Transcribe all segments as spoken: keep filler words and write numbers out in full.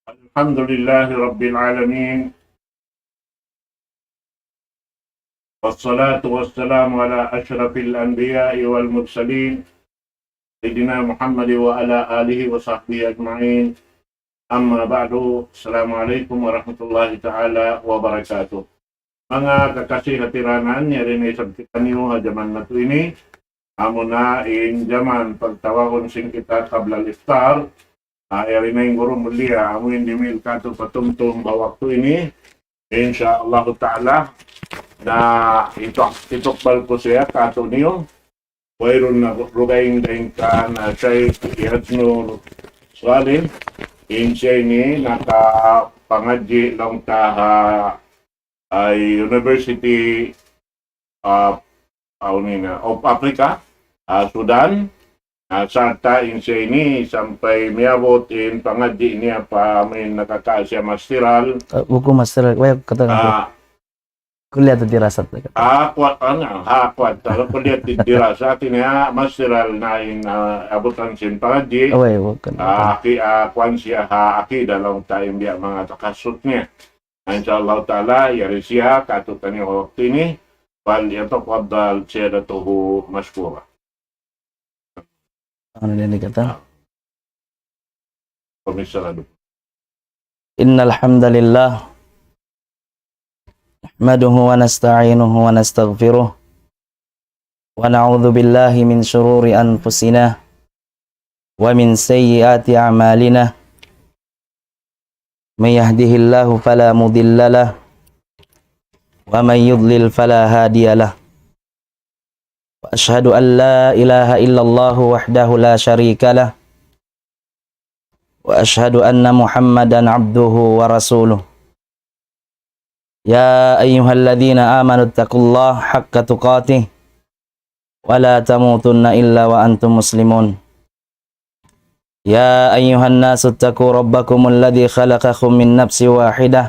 الحمد لله رب العالمين. والصلاة والسلام على أشرف الأنبياء والمرسلين، سيدنا محمد وعلى آله وصحبه أجمعين. أما بعد، السلام عليكم ورحمة الله تعالى وبركاته. Manga kakasi ha tiranan, yari na isab kitaniyu ha jaman natu' ini. Amuna in jaman pagtawagun sin kita qabla al-iftar. Ah, yari na in guru mulia, amu in dimihil katu' patumtum ha waktu ini. Insya Allah Ta'ala, na itu, itukbal ku siya katu' niyu. Wayruun na dugaing dayn kan, ah, Shaykh Iyad Nur Salim. In siya ini nakapangadji' laung ta ha, ah, University, ah, awn ini, of Africa, ah, Sudan. Ah, sarta' in siya ini sampay miyabut in pangadji' niya pa amin nakakaal siya masteral. Ah, buku masteral. Way katan. Ah, Kulliyat dirasat na katan. Ah, kuwan, ano, ha, kuwan. Talo kulliyat dirasat, ini ha, masteral na in, ah, abutan sin pangadji'. Away, wa kan. Ah, aki-, ah, kuwan siya ha, akida laung ta in biya' manga takasut niya. Insya Allah Ta'ala, yari siya, katutani waktu ini, فليتفضل سيادته مشكورا. Ano na ini katan? Permisi lah dulu. إن الحمد لله نحمده ونستعينه ونستغفره ونعوذ بالله من شرور أنفسنا ومن سيئات أعمالنا. من يهده الله فلا مضل له ومن يضلل فلا هادي له. وأشهد أن لا إله إلا الله وحده لا شريك له. وأشهد أن محمدا عبده ورسوله. يا أيها الذين آمنوا اتقوا الله حق تقاته ولا تموتن إلا وأنتم مسلمون. يا أيها الناس اتقوا ربكم الذي خلقكم من نفس واحدة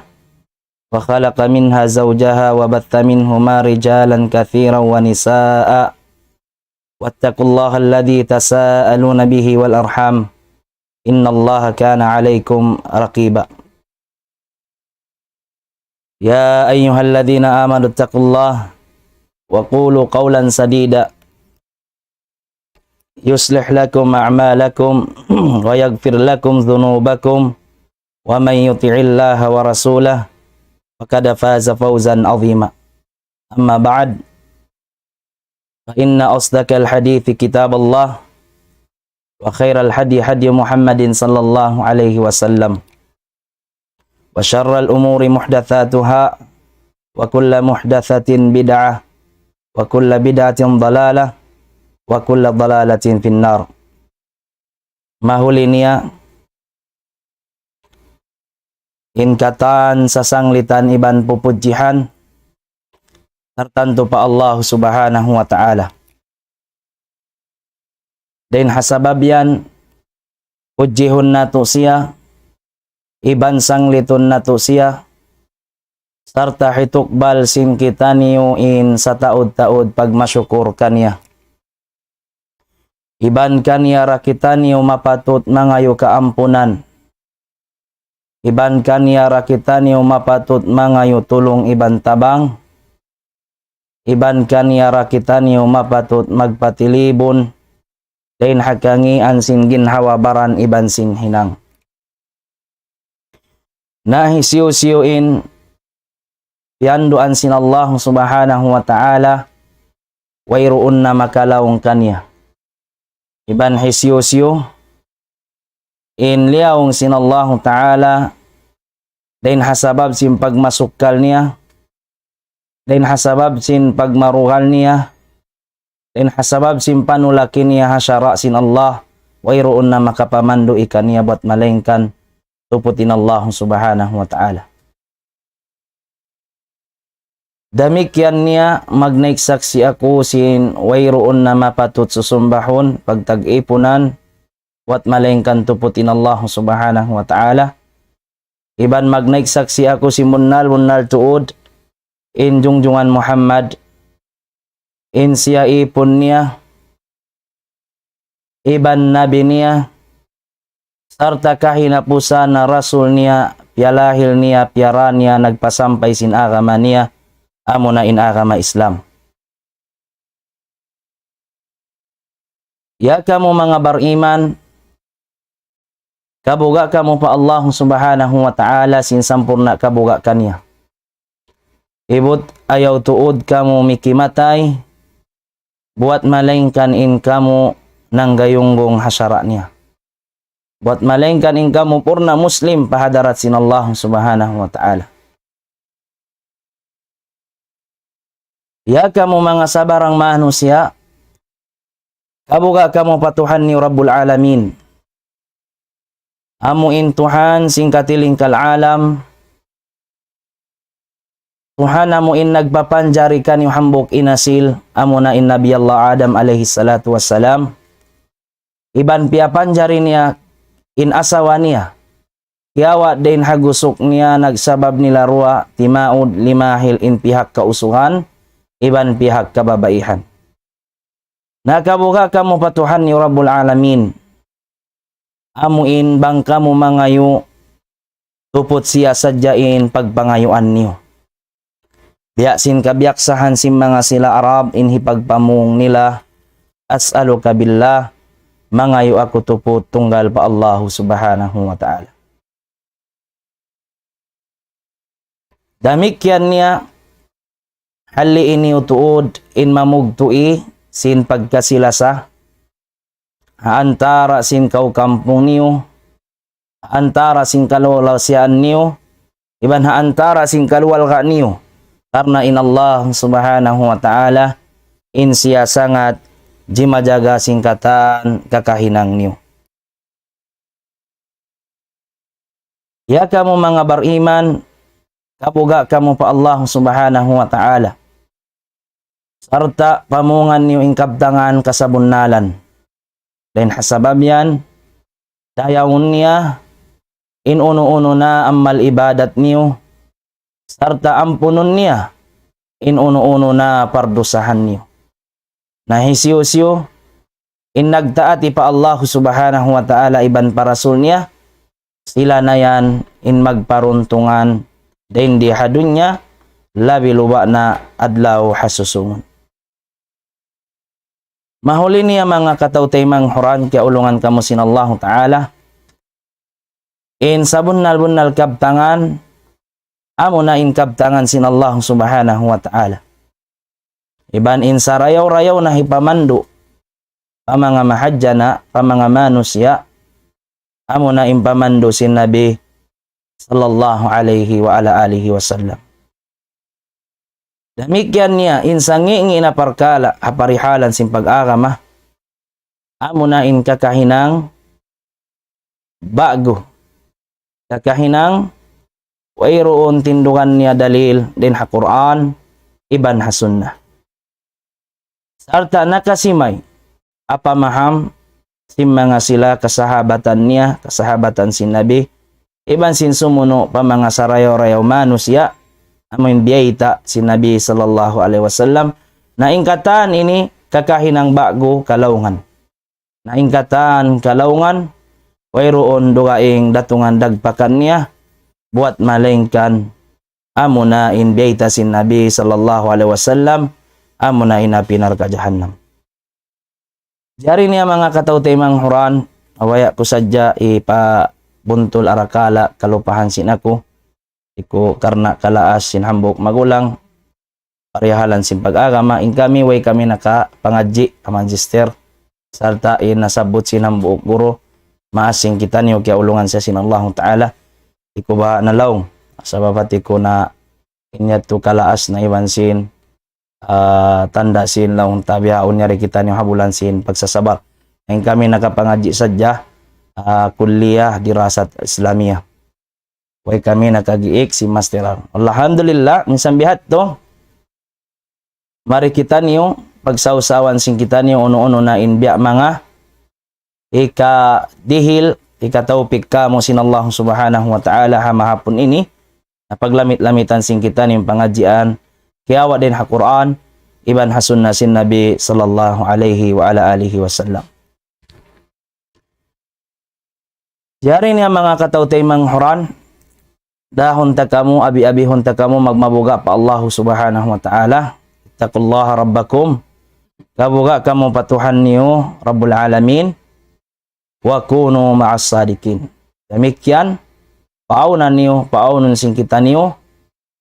وخلق منها زوجها وبث منهما رجالا كثيرا ونساء واتقوا الله الذي تساءلون به والأرحام إن الله كان عليكم رقيبا. يا أيها الذين آمنوا اتقوا الله وقولوا قولا سديدا يصلح لكم أعمالكم ويغفر لكم ذنوبكم ومن يطع الله ورسوله فقد فاز فوزا عظيما. أما بعد، فإن أصدق الحديث كتاب الله، وخير الهدي هدي محمد صلى الله عليه وسلم، وشر الأمور محدثاتها، وكل محدثة بدعة، وكل بدعة ضلالة، وكل ضلالة في النار. Mahuli niya, in katan sasanglitan iban pupudjihan, tartantu pa Allah Subhanahu wa Ta'ala. Dayn ha sabab yan, pudjihun natu' siya, iban sanglitun natu' siya, sarta' hitukbal sin kitaniyu in sataud-taud pagmasukur kaniya. Iban kaniya ra kitaniyu mapatut mangayu' kaampunan. Iban kaniya ra kitaniyu mapatut mangayu' tulung iban tabang. Iban kaniya ra kitaniyu mapatut magpatilibun dayn ha kangīan sin ginhawa-baran iban sin hinang. Na hisiyu-siyu in piyanduan sin Allah Subhanahu wa Ta'ala, wayruun na makalaung kaniya. Iban hisiyu-siyu in liyaung sin Allah Ta'ala, dayn ha sabab sin pagmasukkal niya, dayn ha sabab sin pagmarugal niya, dayn ha sabab sin panulaki niya ha sara' sin Allah, wayruun na makapamandu' kaniya bat malaingkan tuput in Allah Subhanahu wa Ta'ala. Damikkiyan niya, magnaik saksi' aku sin wayruun na mapatut susumbahun, pagtag-ipunan, bat malaingkan tuput in Allah Subhanahu wa Ta'ala. Iban magnaik saksi' aku sin bunnal-bunnal tuud in jungjungan Muhammad, in siya ipun niya, iban nabi niya, sarta' kahinapusan na rasul niya, piyalahil niya, piyara niya, nagpasampay sin agama niya, amuna in agama Islam. Ya kamu manga bariman, kabuga' kamu pa Allah Subhanahu wa Ta'ala sin sampurna' kabuga' kaniya. Ibut ayaw tuud kamu mikimatay, buwat malaingkan in kamu nanggayunggung ha sara' niya. Buwat malaingkan in kamu purna' Muslim pa hadarat sin Allah Subhanahu wa Ta'ala. Ya kamu manga sabarang manusiya', kabuga' kamu pa Tuhan niyu Rabbul Alamin. Amu in Tuhan sin katilingkal alam, Tuhan amu in nagpapanjari kaniyu hambuuk in asil, amuna in Nabi Allah Adam alayhi salatu wassalam. Iban piyapanjari niya in asawa niya. Kiyawa' dayn ha gusuk niya nagsabab nila duwa timaud limahil in pihak kausugan, iban pihak kababaihan. Na kabuga' kamu pa Tuhan niyu Rabbul Alamin. Amu in bang kamu mangayu', tuput siya sadja in pagpangayuan niyu. Biya' sin kabiyaksahan sin manga sila Arab in hipagpamung nila, "As'aluka billah," mangayu' aku tuput tunggal pa Allah Subhanahu wa Ta'ala. Damikkiyan niya, hali ini tuud in mamugtu'i sin pagkasi-lasa, ha antara sin kawkampung niyu, ha antara sin kaluwalsiyan niyu, iban ha antara sin kaluwalga niyu. Karna' in Allah Subhanahu wa Ta'ala, in siya sangat jimajaga sin katan kakahinang niyu. Ya kamu manga bariman, kabuga' kamu pa Allah Subhanahu wa Ta'ala. Sarta' pamungan niyu in kabtangan kasabunnalan. Dayn ha sabab yan, dayawun niya in unu-unu na amal ibadat niyu, sarta' ampunun niya in unu-unu na pardusahan niyu. Na hisiyu-siyu in nagtaati pa Allah Subhanahu wa Ta'ala iban pa Rasul niya, sila na yan in magparuntungan dayn di ha dunya, labi luba' na adlaw ha susungun. Mahuli niya manga kataw-taymanghuran, kiyaulungan kamu sin Allahu Ta'ala, in sabunnal-bunnal kabtangan, amuna in kabtangan sin Allah Subhanahu wa Ta'ala. Iban in sarayaw-rayaw na hipamandu' pa manga mahadjana', pa manga manusiya', amuna in pamandu' sin Nabi sallallahu alayhi wa ala alihi wasallam. Damikkiyan niya in sangi'-ngi' na parkala' ha parihalan sin pag-agama, amuna in kakahinang ba'gu. Kakahinang wayruun tindugan niya dalil dayn ha Qur'an iban ha Sunnah. Sarta' nakasimay ha pamaham sin manga sila kasahabatan niya, kasahabatan sin Nabi, iban sin sumunu' pa manga sarayaw-rayaw manusiya', amu in biyayta' sin Nabi sallallahu alayhi wasallam. Na in katan ini kakahinang ba'gu kalaungan. Na in katan kalaungan, wayruun dugaing datungan dagpakan niya, buwat malaingkan amuna in biyayta' sin Nabi sallallahu alayhi wasallam, amuna in api narka' jahannam. Jari niya manga kataw-taymanghuran, baya' ku sadja hipabuntul arakala' kalupahan sin aku, iku karna' kalaas sin hambuuk magulang, parihalan sin pag-agama, in kami, way kami nakapangadji' ha magister, sarta' in nasabbut sin hambuuk guru, maas sin kitaniyu kiyaulungan siya sin Allahu Ta'ala, iku baha' na laung, sabab hati ku na in yadtu kalaas na iban sin, ah, tanda' sin laung ta bihaun yari kitaniyu ha bulan sin pagsasabar. In kami nakapangadji' sadja, ah, kulliyah dirasat Islamiyah. Way kami nakagiik sin masteran. Alhamdulillah, minsan biha' tu, mari kitaniyu, pagsawsawan sin kitaniyu, unu-unu na in biya' manga hikadihil, hikataupik kamu sin Allah Subhanahu wa Ta'ala ha mahapun ini, na paglamit-lamitan sin kitaniyu in pangadjian, kiyawa' dayn ha Qur'an, iban ha sunnah sin Nabi sallallahu alayhi wa ala alihi wasallam. Yari niya manga kataw-taymanghuran, dahun ta kamu, abi-abihun ta kamu, magmabuga' pa Allah Subhanahu wa Ta'ala. اتقوا الله ربكم. Kabuga' kamu pa Tuhan niyu, Rabbul Alamin. وكونوا مع الصادقين. Damikkiyan, paawnan niyu, paawnun sin kitaniyu,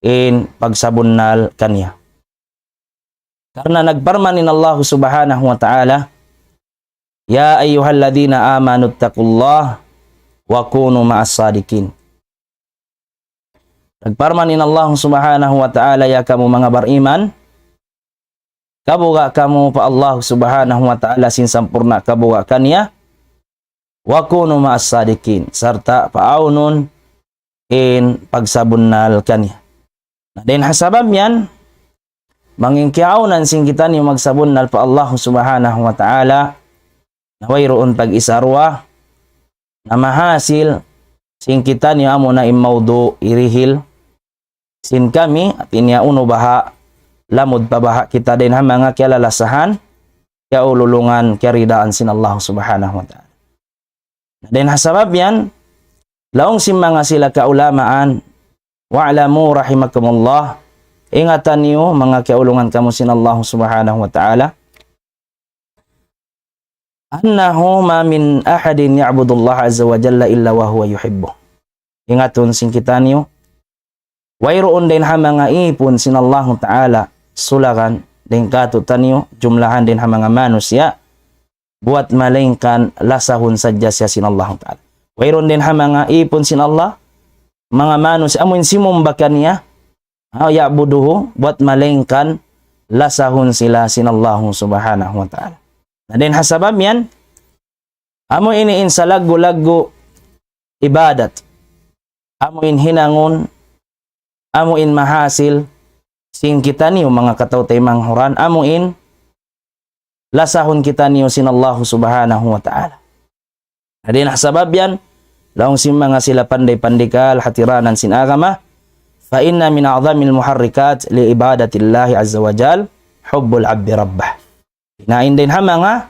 in pagsabunnal kaniya. Karna' nagparman in Allah Subhanahu wa Ta'ala, يا أيها الذين آمنوا اتقوا الله وكونوا مع الصادقين. Nagparman in Allah Subhanahu wa Ta'ala, ya kamu manga bariman, kabuga' kamu pa Allah Subhanahu wa Ta'ala sin sampurna' kabuga' kaniya, وكونوا مع الصادقين, sarta' paawnun in pagsabunnal kaniya. Na dayn ha sabab yan, bang in kiyaawnan sin kitaniyu magsabunnal pa Allah Subhanahu wa Ta'ala, na wayruun pag-isa-ruwa, na mahasil sin kitaniyu amuna in mawdu' hirihil sin kami, hati niya unu baha', lamud pa baha' kita dayn ha manga kiyalalasahan, kiyaululungan, kiyaridaan sin Allah Subhanahu wa Ta'ala. Na dayn ha sabab yan, laung sin manga sila kaulamaan, واعلموا رحمكم الله, ingatan niyu manga kiyaulungan kamu sin Allah Subhanahu wa Ta'ala, أنه ما من أحد يعبد الله عز وجل إلا وهو يحبه. Ingatun sin kitaniyu, wayruun dayn ha manga ipun sin Allahu Ta'ala, sulagan dayn kātu'niyu, jumlahan dayn ha manga manusiya', buwat malaingkan lasahun sadja siya sin Allahu Ta'ala. Wayruun dayn ha manga ipun sin Allah, manga manusiya', amuin simumba kaniya, ha, يعبده, buwat malaingkan lasahun sila sin Allahu Subhanahu wa Ta'ala. Na dayn ha sabab yan, amu ini in salaggu'-laggu' ibadat. Amu in hinangun, amu in mahasil, sin kitaniyu manga kataw-taymanghuran, amu in lasahun kitaniyu sin Allahu Subhanahu wa Ta'ala. Na dayn ha sabab yan, laung sin manga sila panday-pandikal, hatiranan sin agama, فإن من أعظم المحركات لعبادة الله عز وجل حب العبد ربه. Na in dayn ha manga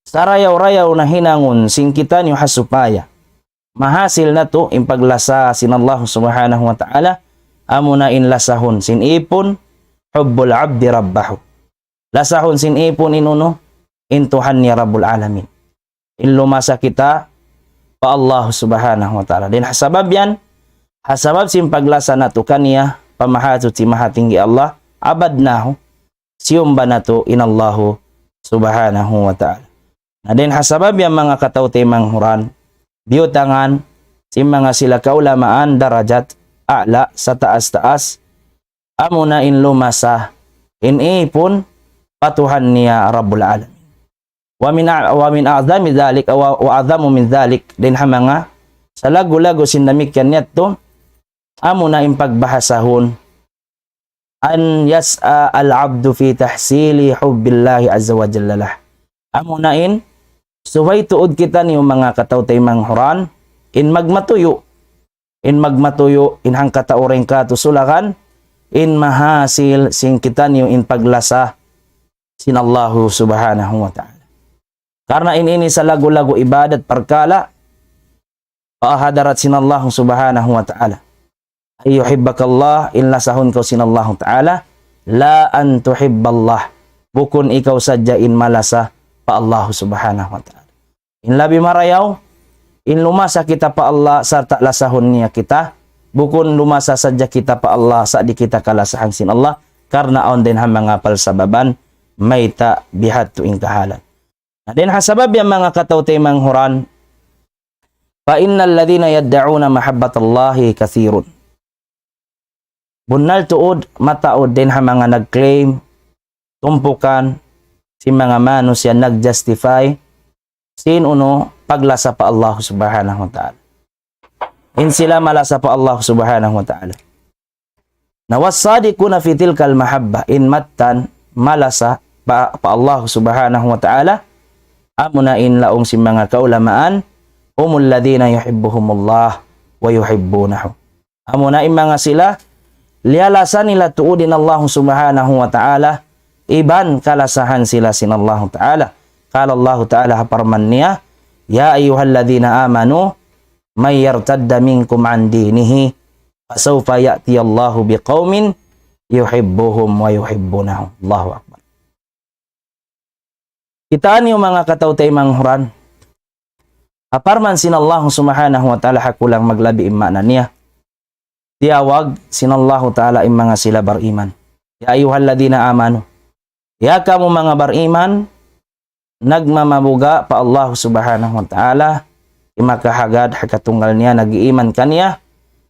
sarayaw-rayaw na hinangun sin kitaniyu ha supaya mahasil natu' in paglasa sin Allah Subhanahu wa Ta'ala, amuna in lasahun sin ipun, حب العبد ربه. Lasahun sin ipun in unu, in Tuhan niya Rabbul Alamin. In lumasa kita pa Allah Subhanahu wa Ta'ala. Dayn ha sabab yan, ha sabab sin paglasa natu' kaniya, pa Mahasuchi Mahatinggi Allah, عبدناه, siyumba natu' in Allahu Subhanahu wa Ta'ala. Na dayn ha sabab yan manga kataw-taymanghuran, biyutangan sin manga sila kaulamaan darajat a'la, sataas-taas, amuna in lumasa in ipun pa Tuhan niya Rabbul Alamin. ومن أع-، ومن أعظم ذلك، و-، وأعظم من ذلك, dayn ha manga salaggu'-laggu' sin damikkiyan yadtu, amuna in pagbahasahun, أن يسعى العبد في تحصيل حب الله عز وجل له. Amuna in, subay tuud kitaniyu manga kataw-taymanghuran, in magmatuyu', in magmatuyu', in hangkatau dayn kātu' sulagan, in mahasil sin kitaniyu in paglasa sin Allahu Subhanahu wa Ta'ala. Karna' in ini salaggu'-laggu' ibadat parkala', pa hadarat sin Allah Subhanahu wa Ta'ala. أن يحبك الله, in lasahun kaw sin Allah Ta'ala, لا أن تحب الله, bukun ikaw sadja in malasa pa Allah Subhanahu wa Ta'ala. In labi marayaw, in lumasa kita pa Allah sarta' lasahun niya kita, bukun lumasa sadja kita pa Allah sa' di' kita kalasahan sin Allah, karna' awn dayn ha manga palsababan, mayta' bihadtu in kahalan. Na dayn ha sabab yan manga kataw-taymanghuran, فإن الذين يدعون محبة الله كثير. Bunnal tuud, mataud dayn ha manga nag-claim, tumpukan, sin manga manusiya' nag-justify, sin unu, paglasa pa Allah Subhanahu wa Ta'ala. In sila malasa pa Allah Subhanahu wa Ta'ala. Na والصادقون في تلك المحبة, in mattan malasa pa, pa Allah Subhanahu wa Ta'ala, amuna in laung sin manga kaulamaan, هم الذين يحبهم الله ويحبونه. Amuna in manga sila, liyalasa nila tuud in Allah Subhanahu wa Ta'ala, iban kalasahan sila sin Allah Ta'ala. قال الله تعالى, ha parman niya, يا أيها الذين آمنوا من يرتد منكم عن دينه فسوف يأتي الله بقوم يحبهم ويحبونه. الله أكبر. Kita' niyu manga kataw-taymanghuran. Parman sin Allah Subhanahu wa Ta'ala ha kulang maglabi in maana niya. Tiyawag sin Allah Ta'ala in manga sila bariman. يا أيها الذين آمنوا. Ya kamu manga bariman, nagmamabuga' pa Allah Subhanahu wa Ta'ala, in makahagad ha katunggal niya, nag-iiman kaniya,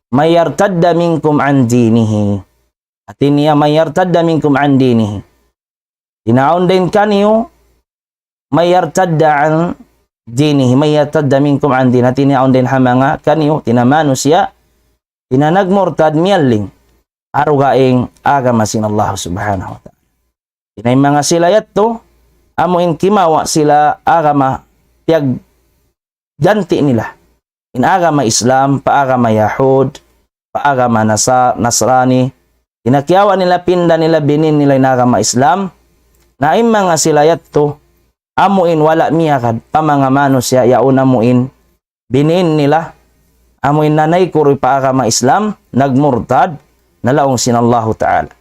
من يرتد منكم عن دينه. Hati niya, من يرتد منكم عن دينه. Hati niya awn dayn kaniyu, من يرتد عن دينه، من يرتد منكم عن دينه. Hati niya awn dayn ha manga kaniyu, hati niya manusiya', hati niya nagmurtad miyalling ha dugaing agama sin Allah Subhanahu wa Ta'ala. Hati niya in manga sila yadtu, amu in kimawa' sila agama piyagganti' nila. In agama Islam, pa agama Yahud, pa agama Nasa-, Nasrani. Hati niya kiyawa' nila, pinda nila, binin nila in agama Islam. Na in manga sila yadtu, amu in wala' miyagad pa manga manusiya', yaun amu in binin nila, amu in nanay kuru pa agama Islam, nagmurtad, na laung sin Allahu Ta'ala,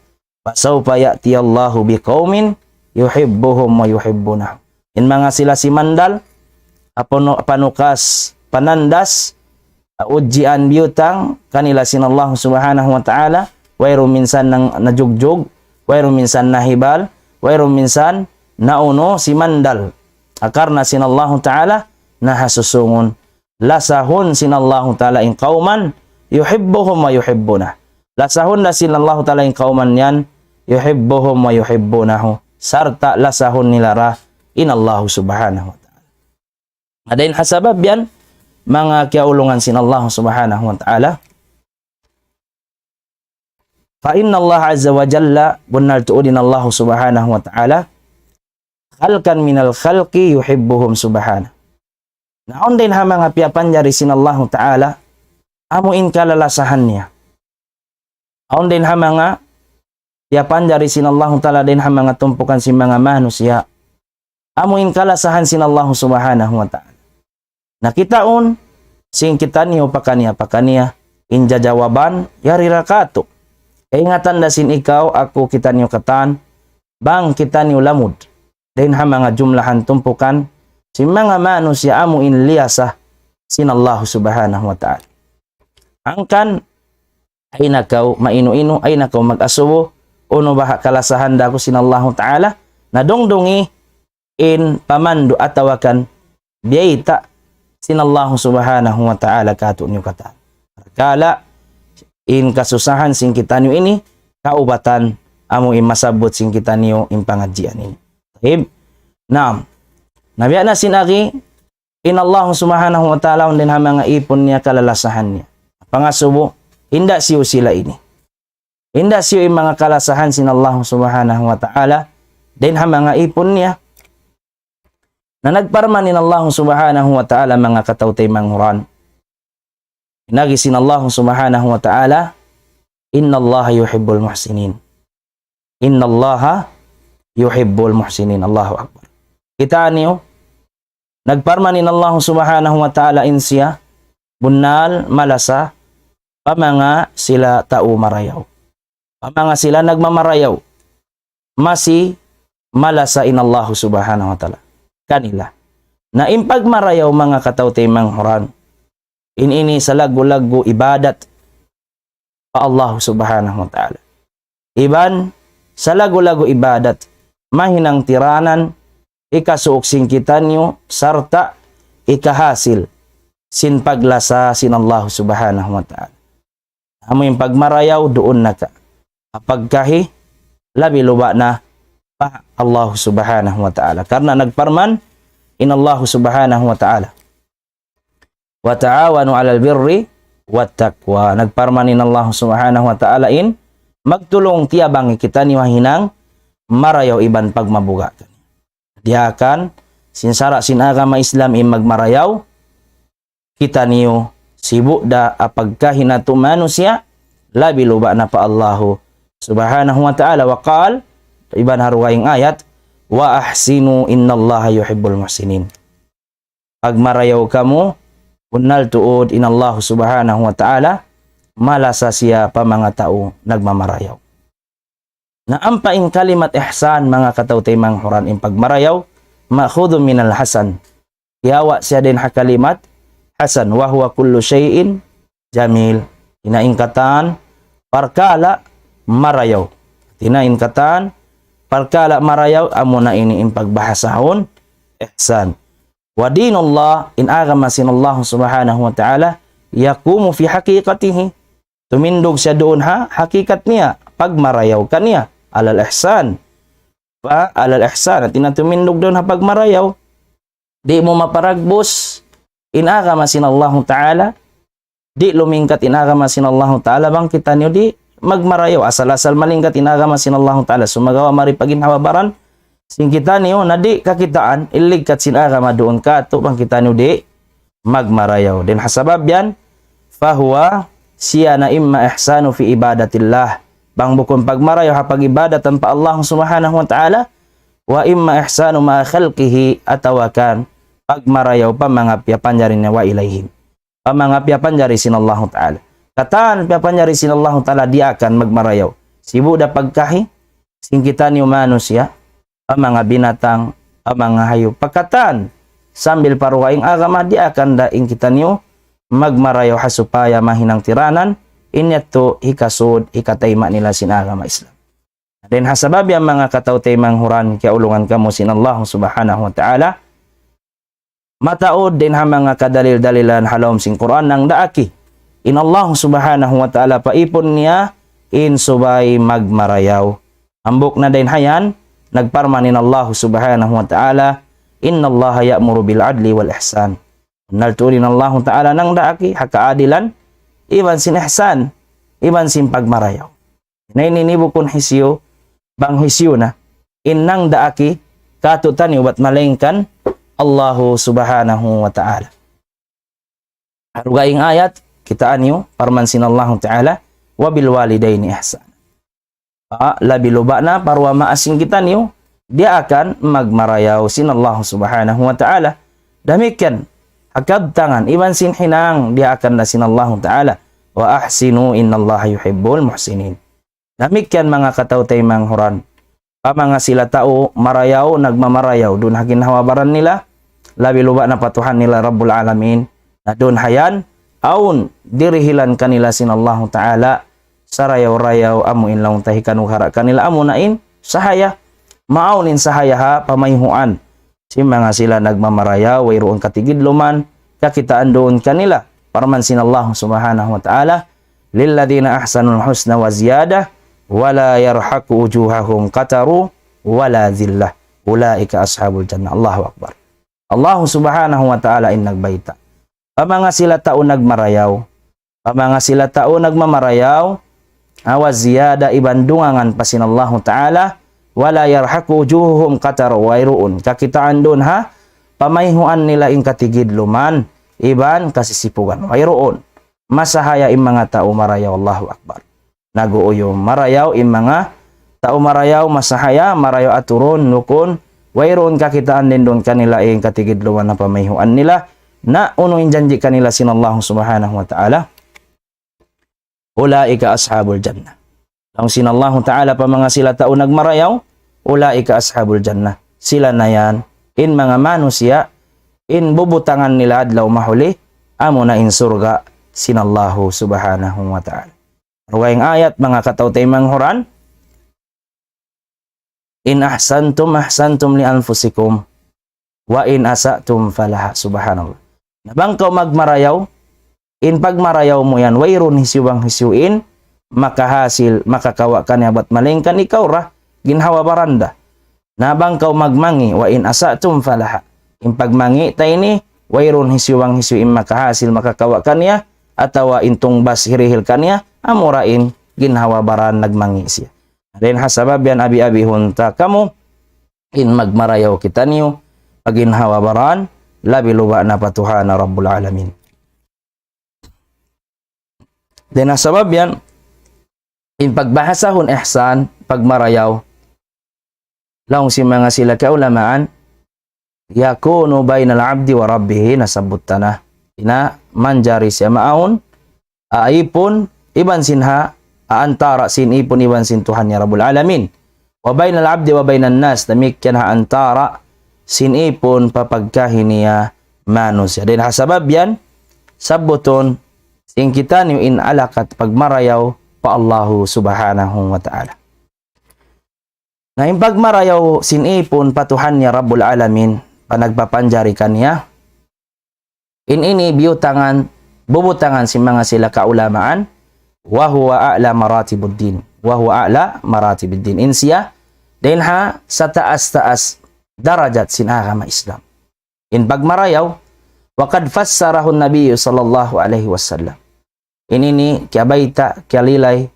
فسوف يأتي الله بقوم يحبهم ويحبونه. In manga sila simandal, apanu-, panukas, panandas, ujian biyutang kanila sin Allah Subhanahu wa Ta'ala, wayruun minsan nang najugjug, wayruun minsan nahibal, wayruun minsan naunu simandal. Karna' sin Allah Ta'ala naha susungun. Lasahun sin Allah Ta'ala in قوما يحبهم ويحبونه. Lasahun da sin Allah Ta'ala in قوما yan, يحبهم ويحبونه. Sarta' lasahun nila ra in Allah Subhanahu wa Ta'ala. Na dayn ha sabab yan, manga kiyaulungan sin Allah Subhanahu wa Ta'ala. فإن الله عز وجل, bunnal tuud in Allah Subhanahu wa Ta'ala, خلقا من الخلق يحبهم سبحانه. Na awn dayn ha manga piyapanjari sin Allah Ta'ala, amu in kalalasahan niya. Awn dayn ha manga piyapanjari sin Allahu Ta'ala dayn ha manga tumpukan sin manga manusiya'. Amu in kalasahan sin Allahu Subhanahu wa Ta'ala. Na kitaun, sin kitaniyu pakaniya-pakaniya, in jajawaban, yari ra katu'. Kaingatan da sin ikaw, aku, kitaniyu katan, bang kitaniyu lamud dayn ha manga jumlahan tumpukan sin manga manusiya' amu in liyasa sin Allahu Subhanahu wa Ta'ala. Hangkan, ayaw na kaw mainu-inu, ayaw na kaw mag-asubu, unu baha' kalasahan da aku sin Allahu Ta'ala, na dungdungi in pamandu' atawa kan biyayta' sin Allahu Subhanahu wa Ta'ala katu'niyu katan. Kala' in kasusahan sin kitaniyu ini, kaubatan amu in masabbut sin kitaniyu in pangadjian ini. Tayyib. Naam. Na biya' na sin agi, in Allah Subhanahu wa Ta'ala awn dayn ha manga ipun niya kalalasahan niya. Pangasubu, hinda' siyu sila ini. Hinda' siyu in manga kalasahan sin Allah Subhanahu wa Ta'ala dayn ha manga ipun niya. Na nagparman in Allah Subhanahu wa Ta'ala manga kataw-taymanghuran. In agi sin Allah Subhanahu wa Ta'ala, إن الله يحب المحسنين. إن الله يحب المحسنين. Allahu Akbar. Kitaniyu, nagparman in Allah Subhanahu wa Ta'ala in siya, bunnal malasa, pa manga sila tau marayaw. Pa manga sila nagmamarayaw. Masi malasa in Allah Subhanahu wa Ta'ala kanila. Na in pagmarayaw manga kataw-taymanghuran, in ini salaggu'-laggu' ibadat pa Allah Subhanahu wa Ta'ala. Iban salaggu'-laggu' ibadat, mahinang tiranan, hikasuuk sin kitaniyu, sarta' hikahasil sin paglasa sin Allah Subhanahu wa Ta'ala. Amu in pagmarayaw duun na ka. Apagkahi, labi luba' na pa Allah Subhanahu wa Ta'ala. Karna' nagparman in Allah Subhanahu wa Ta'ala, وتعاونوا على البر والتقوى. Nagparman in Allah Subhanahu wa Ta'ala in magtulung-tiyabangi kitaniyu ha hinang marayaw iban pagmabuga'. Diyaak, sin sara' sin agama Islam in magmarayaw, kitaniyu sibu' da apagkahi natu' manusiya', labi luba' na pa Allahu Subhanahu wa Ta'ala. وقال, iban ha dugaing ayat, وأحسنوا إن الله يحب المحسنين. Pagmarayaw kamu, Bunnal tuud in Allah Subhanahu wa Ta'ala malasa siya pa manga tau nagmamarayaw. Na ampa in kalimat ihsan, manga kataw-taymanghuran, in pagmarayaw, مأخوذ من الحسن. Kiyawa' siya dayn ha kalimat hasan, وهو كل شيء جميل. Hātina in katan parkala' marayaw. Hātina in katan parkala' marayaw, amuna ini in pagbahasahun ihsan. ودين الله, in agama sin Allah Subhanahu wa Ta'ala, يقوم في حقيقته. Tumindug siya duun ha hakikat niya, pagmarayaw kaniya, على الإحسان. Fa, على الإحسان, hātina tumindug duun ha pagmarayaw. Di' mu maparagbus in agama sin Allahu Ta'ala, di' lumingkat in agama sin Allahu Ta'ala bang kitaniyu di' magmarayaw. Asal-asal malingkat in agama sin Allahu Ta'ala, sumagawa' mari pa ginhawa-baran sin kitaniyu, na di' kakitaan in ligkat sin agama duun kātu' bang kitaniyu di' magmarayaw. Dayn ha sabab yan, فهو, siya na إما إحسان في عبادة الله, bang bukun pagmarayaw ha pag-ibadat pa Allah Subhanahu wa Ta'ala, وإما إحسان مع خلقه, atawa kan pagmarayaw pa manga piyapanjari niya, وإليه, pa manga piyapanjari sin Allahu Ta'ala. Katan piyapanjari sin Allahu Ta'ala diyaak magmarayaw. Sibu' da pagkahi sin kitaniyu manusiya', pa manga binatang, pa manga hayup. Pagkatan, sambil pa dugaing agama, diyaak da in kitaniyu magmarayaw ha supaya mahinang tiranan, in yadtu hikasud, hikatayma' nila sin agama Islam. Dayn ha sabab yan, manga kataw-taymanghuran, kiyaulungan kamu sin Allah Subhanahu wa Ta'ala, mataud dayn ha manga kadalil-dalilan ha lawm sin Qur'an nangdaak in Allah Subhanahu wa Ta'ala pa ipun niya in subay magmarayaw. Hambuuk na dayn ha yan, nagparman in Allah Subhanahu wa Ta'ala, إن الله يأمر بالعدل والإحسان. Bunnal tuud in Allah Ta'ala nangdaak ha kaadilan, iban sin ihsan, iban sin pagmarayaw. Na ini, ini bukun hisiyu bang hisiyu na in nangdaak kātu'niyu bat malaingkan Allahu Subhanahu wa Ta'ala. Ha dugaing ayat, kitaa niyu, parman sin Allahu Ta'ala, وبالوالدين إحسانا. Ah, labi-labi na pa duwa maas sin kitaniyu, diyaak magmarayaw sin Allahu Subhanahu wa Ta'ala. Damikkiyan ha kabtangan iban sin hinang, diyaak da sin Allahu Ta'ala, وأحسنوا إن الله يحب المحسنين. Damikkiyan, manga kataw-taymanghuran, pa manga sila tau marayaw, nagmamarayaw duun ha ginhawa-baran nila, labi-labi na pa Tuhan nila Rabbul Alamin. Na duun ha yan, awn dirihilan kanila sin Allahu Ta'ala sarayaw-rayaw, amu in laung ta hikanugara' kanila, amuna in sahaya. Maawn in sahaya ha pamayhuan sin manga sila nagmamarayaw, wayruun katigidluman, kakitaan duun kanila. Parman sin Allah Subhanahu wa Ta'ala, للذين أحسنوا الحسنى وزيادة ولا يرهق وجوههم قتر ولا ذلة أولئك أصحاب الجنة. Allahu Akbar. Allah Subhanahu wa Ta'ala in nagbayta'. Pa manga sila tau nagmarayaw, pa manga sila tau nagmamarayaw, وزيادة, iban dungangan pa sin Allahu Ta'ala, ولا يرهق وجوههم قتر, wayruun kakitaan duun ha pamayhuan nila in katigidluman iban kasisipugan. Wayruun. Masahaya in manga tau marayaw, Allahu Akbar. Nag-uuyum marayaw in manga tau marayaw, masahaya marayaw aturun, nukun, wayruun kakitaan duun kanila in katigidluman ha pamayhuan nila. Na unu in janji' kanila sin Allah Subhanahu wa Ta'ala? أولئك أصحاب الجنة. Laung sin Allahu Ta'ala pa manga sila tau nagmarayaw, أولئك أصحاب الجنة. Sila na yan in manga manusiya' in bubutangan nila adlaw mahuli, amuna in surga' sin Allahu Subhanahu wa Ta'ala. Dugaing ayat, manga kataw-taymanghuran, إن أحسنتم أحسنتم لأنفسكم وإن أسأتم فلها. Subhanallah. Na bang kaw magmarayaw, in pagmarayaw mu yan, wayruun hisiyu bang hisiyu in makahasil, makakawa' kaniya bat malaingkan ikaw ra, ginhawa-baran da. Na bang kaw magmangi', وإن أسأتم فلها. In pagmangi' ta ini, wayruun hisiyu bang hisiyu in makahasil, makakawa' kaniya, atawa in tungbas hirihil kaniya, amura in ginhawa-baran nagmangi' siya. Dayn ha sabab yan, abi-abihun ta kamu in magmarayaw kitaniyu pa ginhawa-baran, labi-labi na pa Tuhan Rabbul Alamin. Dayn ha sabab yan, in pagbahasahun ihsan, pagmarayaw, laung sin manga sila kaulamaan, يكون بين العبد وربه, nasabbut ta na. Ina manjari siya maawn, a, ipun, iban sin ha, a, antara' sin ipun iban sin Tuhan niya Rabbul Alamin. وبين العبد وبين الناس, damikkiyan ha antara' sin ipun pa pagkahi niya manusiya'. Dayn ha sabab yan, sabbutun, sin kitaniyu in alakat pagmarayaw pa Allahu Subhanahu wa Ta'ala. Na in pagmarayaw sin ipun pa Tuhan niya Rabbul Alamin, pa nagpapanjari kaniya, in ini biyutangan, bubutangan sin manga sila kaulamaan, وهو أعلى مراتب الدين. وهو أعلى مراتب الدين. In siya, dayn ha sataas-taas darajat sin agama Islam. In pagmarayaw, وقد فسره النبي صلى الله عليه وسلم. In ini kiyabayta', kiyalilay,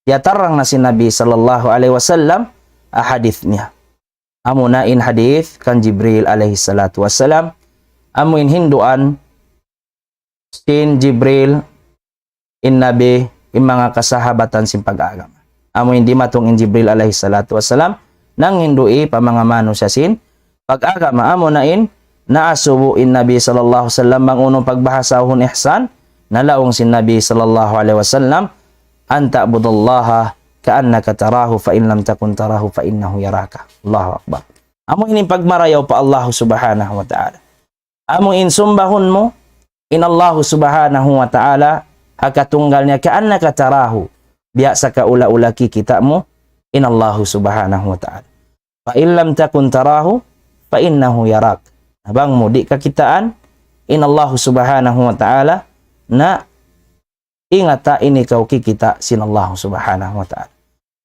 kiyatarang na sin Nabi sallallahu alayhi wasallam, a, hadith niya. Amuna in hadith kan Jibril alayhi salatu wassalam, amu in hinduan sin Jibril in Nabi, in manga kasahabatan sin pag-agama. Amu in dimatung in Jibril alayhi salatu wassalam, nanghindu' pa manga manusiya' sin pag-agama. Amuna in naasubu in Nabi sallallahu alayhi wasallam bang unu pagbahasahun ihsan, nalaung sin Nabi sallallahu alayhi wasallam, أن تعبد الله كأنك تراه فإن لم تكن تراه فإنه يراك. Allahu Akbar. Amu ini pagmarayaw pa Allah Subhanahu wa Ta'ala. Amu in sumbahun mu in Allah Subhanahu wa Ta'ala, ha katunggal niya, كأنك تراه. Biya' sakaula-ula kikita' mu in Allah Subhanahu wa Ta'ala. فإن لم تكن تراه فإنه يراك. Na bang mu di' kakitaan in Allah Subhanahu wa Ta'ala, na ingata in ikaw kikita' sin Allah Subhanahu wa Ta'ala.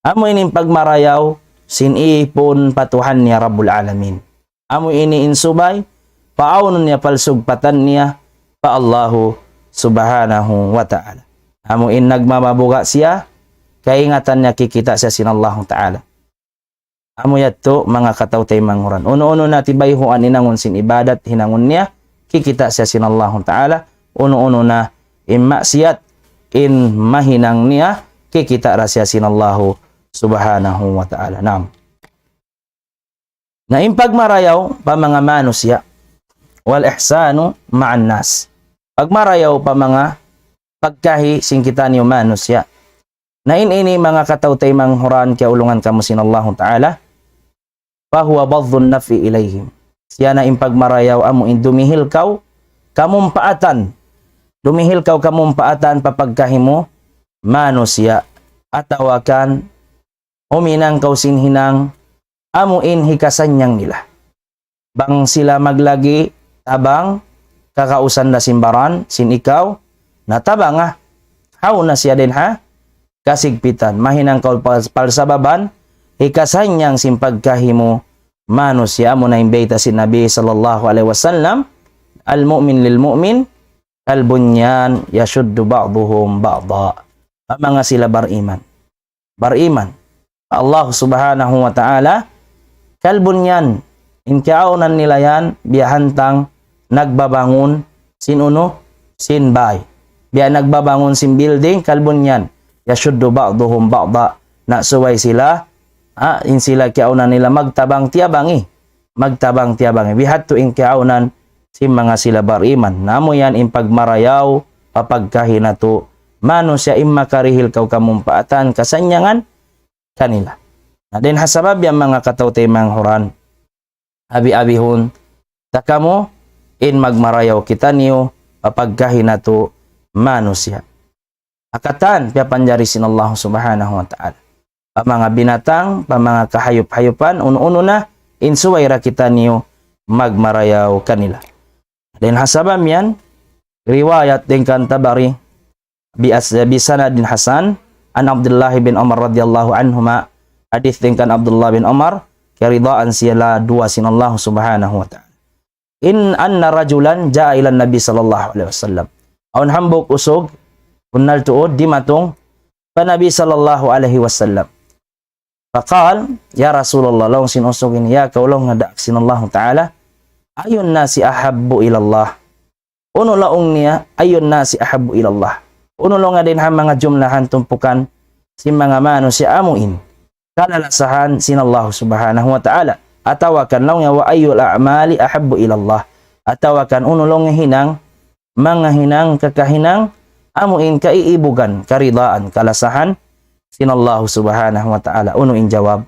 Amu ini in pagmarayaw sin ipun pa Tuhan niya Rabbul Alamin. Amu ini in subay, paawnun niya palsugpatan niya pa Allahu Subhanahu wa Ta'ala. Amu in nagmamabuga' siya, kaingatan niya kikita' siya sin Allahu Ta'ala. Amu yadtu manga kataw-taymanghuran. Unu-unu na tibayhuan hinangun sin ibadat, hinangun niya, kikita' siya sin Allahu Ta'ala. Unu-unu na in maksiyat, in mahinang niya, kikita' da siya sin Allahu Subhanahu wa Ta'ala. Naam. Na in pagmarayaw pa manga manusiya', والإحسان مع الناس. Pagmarayaw pa manga pagkahi sin kitaniyu manusiya'. Na in ini manga kataw-taymanghuran kiyaulungan kamu sin Allahu Ta'ala, فهو بذل النفع إليهم. Siya na in pagmarayaw amu in dumihil kaw kamumpaatan. Dumihil kaw kamumpaatan pa pagkahi mu manusiya'. Atawa kan huminang kaw sin hinang amu in hikasannyang nila. Bang sila maglagi' tabang, kakausan da sin baran, sin ikaw, na tabang, ah. Hawnu na siya dayn ha kasigpitan. Mahinang kaw pal-, palsababan, hikasannyang sin pagkahi mu manusiya', amu na in bayta' sin Nabi sallallahu alayhi wasallam, المؤمن للمؤمن كالبنيان يشد بعضه بعضا. Pa manga sila bariman. Bariman pa Allah Subhanahu wa Ta'ala, كالبنيان, in kiyaawnan nila yan, biya' hantang nagbabangun sin unu, sin bay. Biya' nagbabangun sin building, كالبنيان يشد بعضه بعضا. Na subay sila, ha, in sila kiyaawnan nila magtabang-tiyabangi. Magtabang-tiyabangi. Bihadtu in kiyaawnan sin manga sila bariman. Na amu yan in pagmarayaw, pa pagkahi natu', manusiya' in makarihil kaw kamumpaatan, kasannyangan kanila. Na dayn ha sabab yan manga kataw-taymanghuran, abi-abihun ta kamu in magmarayaw kitaniyu pa pagkahi natu' manusiya'. Ha katan piyapanjari sin Allah Subhanahu wa Ta'ala. Pa manga binatang, pa manga kahayup-hayupan, unu-unu na, in subay da kitaniyu magmarayaw kanila. Dayn ha sabab yan, riwayat dayn kan Tabari, bi as-, بسند حسن, عن عبد الله بن عمر رضي الله عنهما, hadith dayn kan Abdullah bin Umar, kiyaridaan sila duwa sin Allah Subhanahu wa Ta'ala. إن، أن رجلا جاء إلى النبي صلى الله عليه وسلم. Awn hambuuk usug, bunnal tuud, dimatung pa Nabi sallallahu alayhi wasallam. فقال: يا رسول الله, laung sin usug ini, ya kaw, laung, ha daak sin Allahu Ta'ala, أي الناس أحب إلى الله؟ Unu, laung niya, أي الناس أحب إلى الله? Unu, laung, dayn ha manga jumlahan tumpukan sin manga manusiya' amu in kalalasahan sin Allah Subhanahu wa Ta'ala? Atawa kan, laung niya, وأي الأعمال أحب إلى الله؟ Atawa kan, unu, laung niya, hinang manga hinang kakahinang, amu in kaiibugan, karidaan, kalasahan, sin Allah Subhanahu wa Ta'ala. Unu in jawab?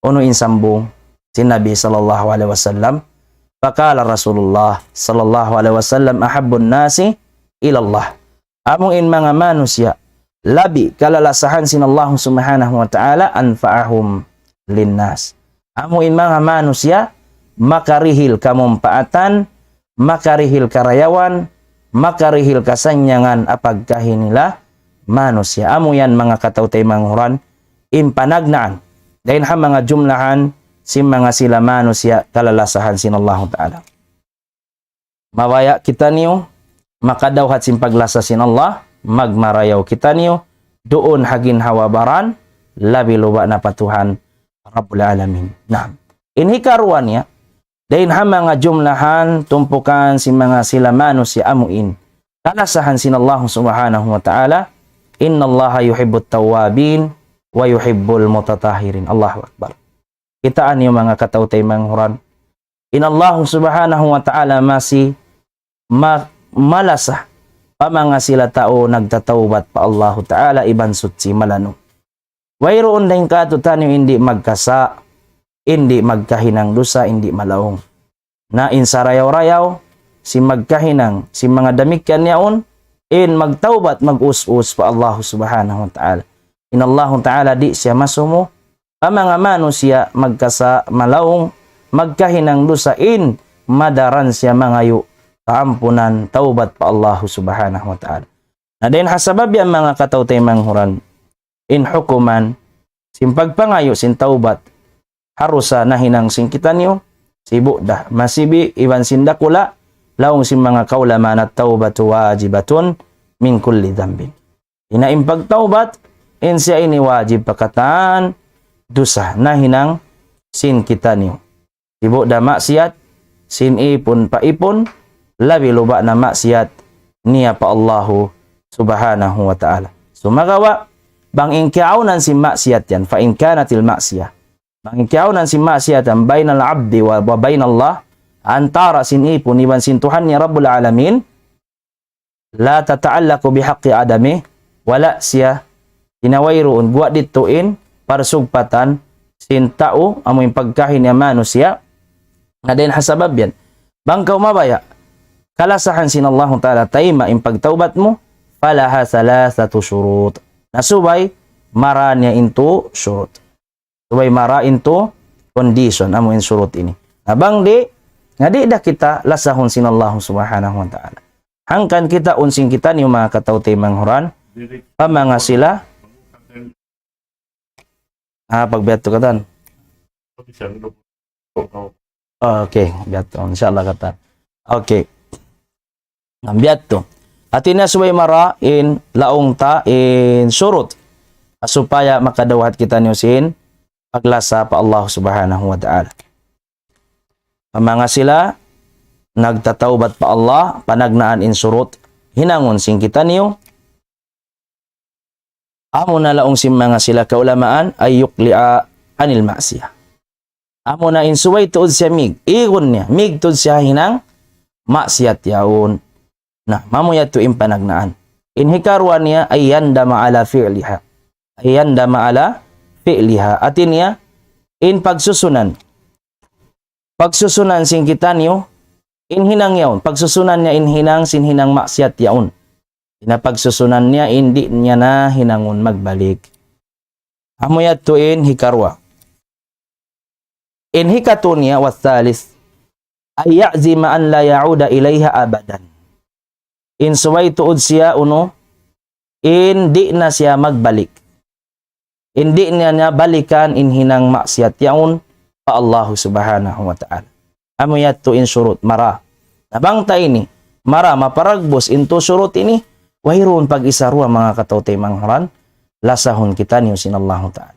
Unu in sambung sin Nabi sallallahu alaihi wasallam? فقال رسول الله صلى الله عليه وسلم: أحب الناس إلى الله. Amu in manga manusiya' labi kalalasahan sin Allah Subhanahu wa Ta'ala, أنفعهم للناس. Amu in manga manusiya' makarihil kamumpaatan, makarihil karayawan, makarihil kasannyangan ha pagkahi nila manusiya'. Amu yan manga kataw-taymanghuran in panagnaan dayn ha manga jumlahan sin manga sila manusiya' kalalasahan sin Allahu Ta'ala. Mabaya' kitaniyu makadawhat sin paglasa sin Allah, magmarayaw kitaniyu duun ha ginhawa-baran, labi-luba na pa Tuhan Rabbul Alamin. Naam. In hikaruwa niya, dayn ha manga jumlahan tumpukan sin manga sila manusiya' amu in kalasahan sin Allah Subhanahu wa Ta'ala, إن الله يحب التوابين ويحب المتطهرين. Allahu Akbar. Kitaa niyu manga kataw-taymanghuran, in Allah Subhanahu wa Ta'ala masi ma-, malasa pa manga sila tau nagtatawbat pa Allahu Ta'ala iban suchi malanum. Wayruun dayn kātu'niyu in di' magkasa', in di' magkahinang dusa, in di' malaung. Na in sarayaw-rayaw sin magkahinang sin manga damikkiyan yaun, in magtawbat, mag-us-us pa Allahu Subhanahu wa Ta'ala. In Allahu Ta'ala di' siya masumu pa manga manusiya' magkasa', malaung, magkahinang dusa, in madaran siya mangayu' kaampunan, tawbat pa Allahu Subhanahu wa Ta'ala. Na dayn ha sabab yan manga kataw-taymanghuran, in hukuman sin pagpangayu' sin tawbat, harusa nahinang sin kitaniyu, sibu' da masi bi' iban sin dakula', laung sin manga kaulamaan, التوبة واجبة من كل ذنب. Ina in pagtawbat, in siya ini wajib pa katan dusa nahinang sin kitaniyu. Sibu' da maksiyat, sin ipun pa ipun, labi-luba na maksiyat niya pa Allahu Subhanahu wa Ta'ala. Sumagawa', bang in kiyaunan sin maksiyat yan, فإن كانت المعصية, bang in kiyaunan sin maksiyat yan, بين العبد و-, وبين الله, antara sin ipun iban sin Tuhan niya Rabbul Alamin, لا تتعلق بحق آدم, wala' siya, ina wayruun, guwa' didtu in parsugpatan sin tau, amu in pagkahi niya manusiya'. Na dayn ha sabab yan, bang kaw mabaya' kalasahan sin Allahu Ta'ala, tayma' in pagtawbat mu, فلها ثلاثة شروط. Na subay mara niya in tū shurut. Subay mara in tū condition, amu in shurut ini. Na bang di', na di' da kita lasahun sin Allahu Subhanahu wa Ta'ala. Hangkan kitaun sin kitaniyu manga kataw-taymanghuran, pa manga sila. Ah, pagbiya' tu katan. Ah, okay, biya' tu. Insya Allah katan. Okay. Na biya' tu. Hati niya subay mara in laung ta in shurut. Supaya makadawhat kitaniyu sin paglasa pa Allah Subhanahu wa Ta'ala. Manga sila nagtatawbat pa Allah, panagnaan in shurut hinangun sin kitaniyu. Amuna laung sin manga sila kaulamaan, أن يقلع عن المعصية. Amuna in subay tuud siya mig, igun niya, mig tuud siya hinang maksiyat yaun. Na, amu yadtu in panagnaan. In hikaruwa niya, أن يندم على فعلها. أن يندم على فعلها. Hati niya, in pagsusunan. Pagsusunan sin kitaniyu, in hinang yaun. Pagsusunan niya in hinang sin hinang maksiyat yaun. Ina pagsusunan niya, in di' niya na hinangun magbalik. Amu yadtu in hikaruwa. In hikatu niya, والثالث أن يعزم أن لا يعود إليها أبدا. In subay tuud siya unu, in di' na siya magbalik. In di' niya na balikan in hinang maksiyat yaun pa Allahu Subhanahu wa Ta'ala. Amu yadtu in shurut mara. Na bang ta ini, mara maparagbus in tū shurut ini, wayruun pag-isa-ruwa manga kataw-taymanghuran, lasahun kitaniyu sin Allahu Ta'ala.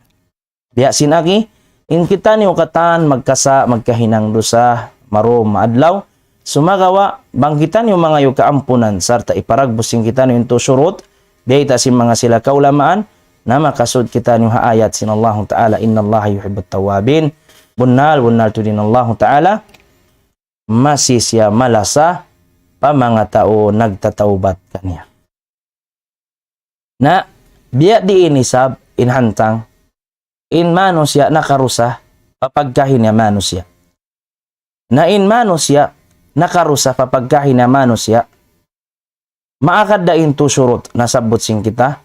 Biya' sin agi, in kitaniyu katan magkasa', magkahinang dusa, marum, maadlaw. Sumagawa', bang kitaniyu mangayu' kaampunan, sarta' iparagbus sin kitaniyu in tū shurut, biyayta' sin manga sila kaulamaan, na makasud kitaniyu ha ayat sin Allahu Ta'ala, إن الله يحب التوابين. Bunnal, bunnal tuud in Allahu Ta'ala masi siya malasa pa manga tau nagtatawbat kaniya. Na, biya' diin isab in hantang, in manusiya' nakarusa pa pagkahi niya manusiya'. Na in manusiya' nakarusa pa pagkahi niya manusiya', maagad da in tu shurut nasabbut sin kita,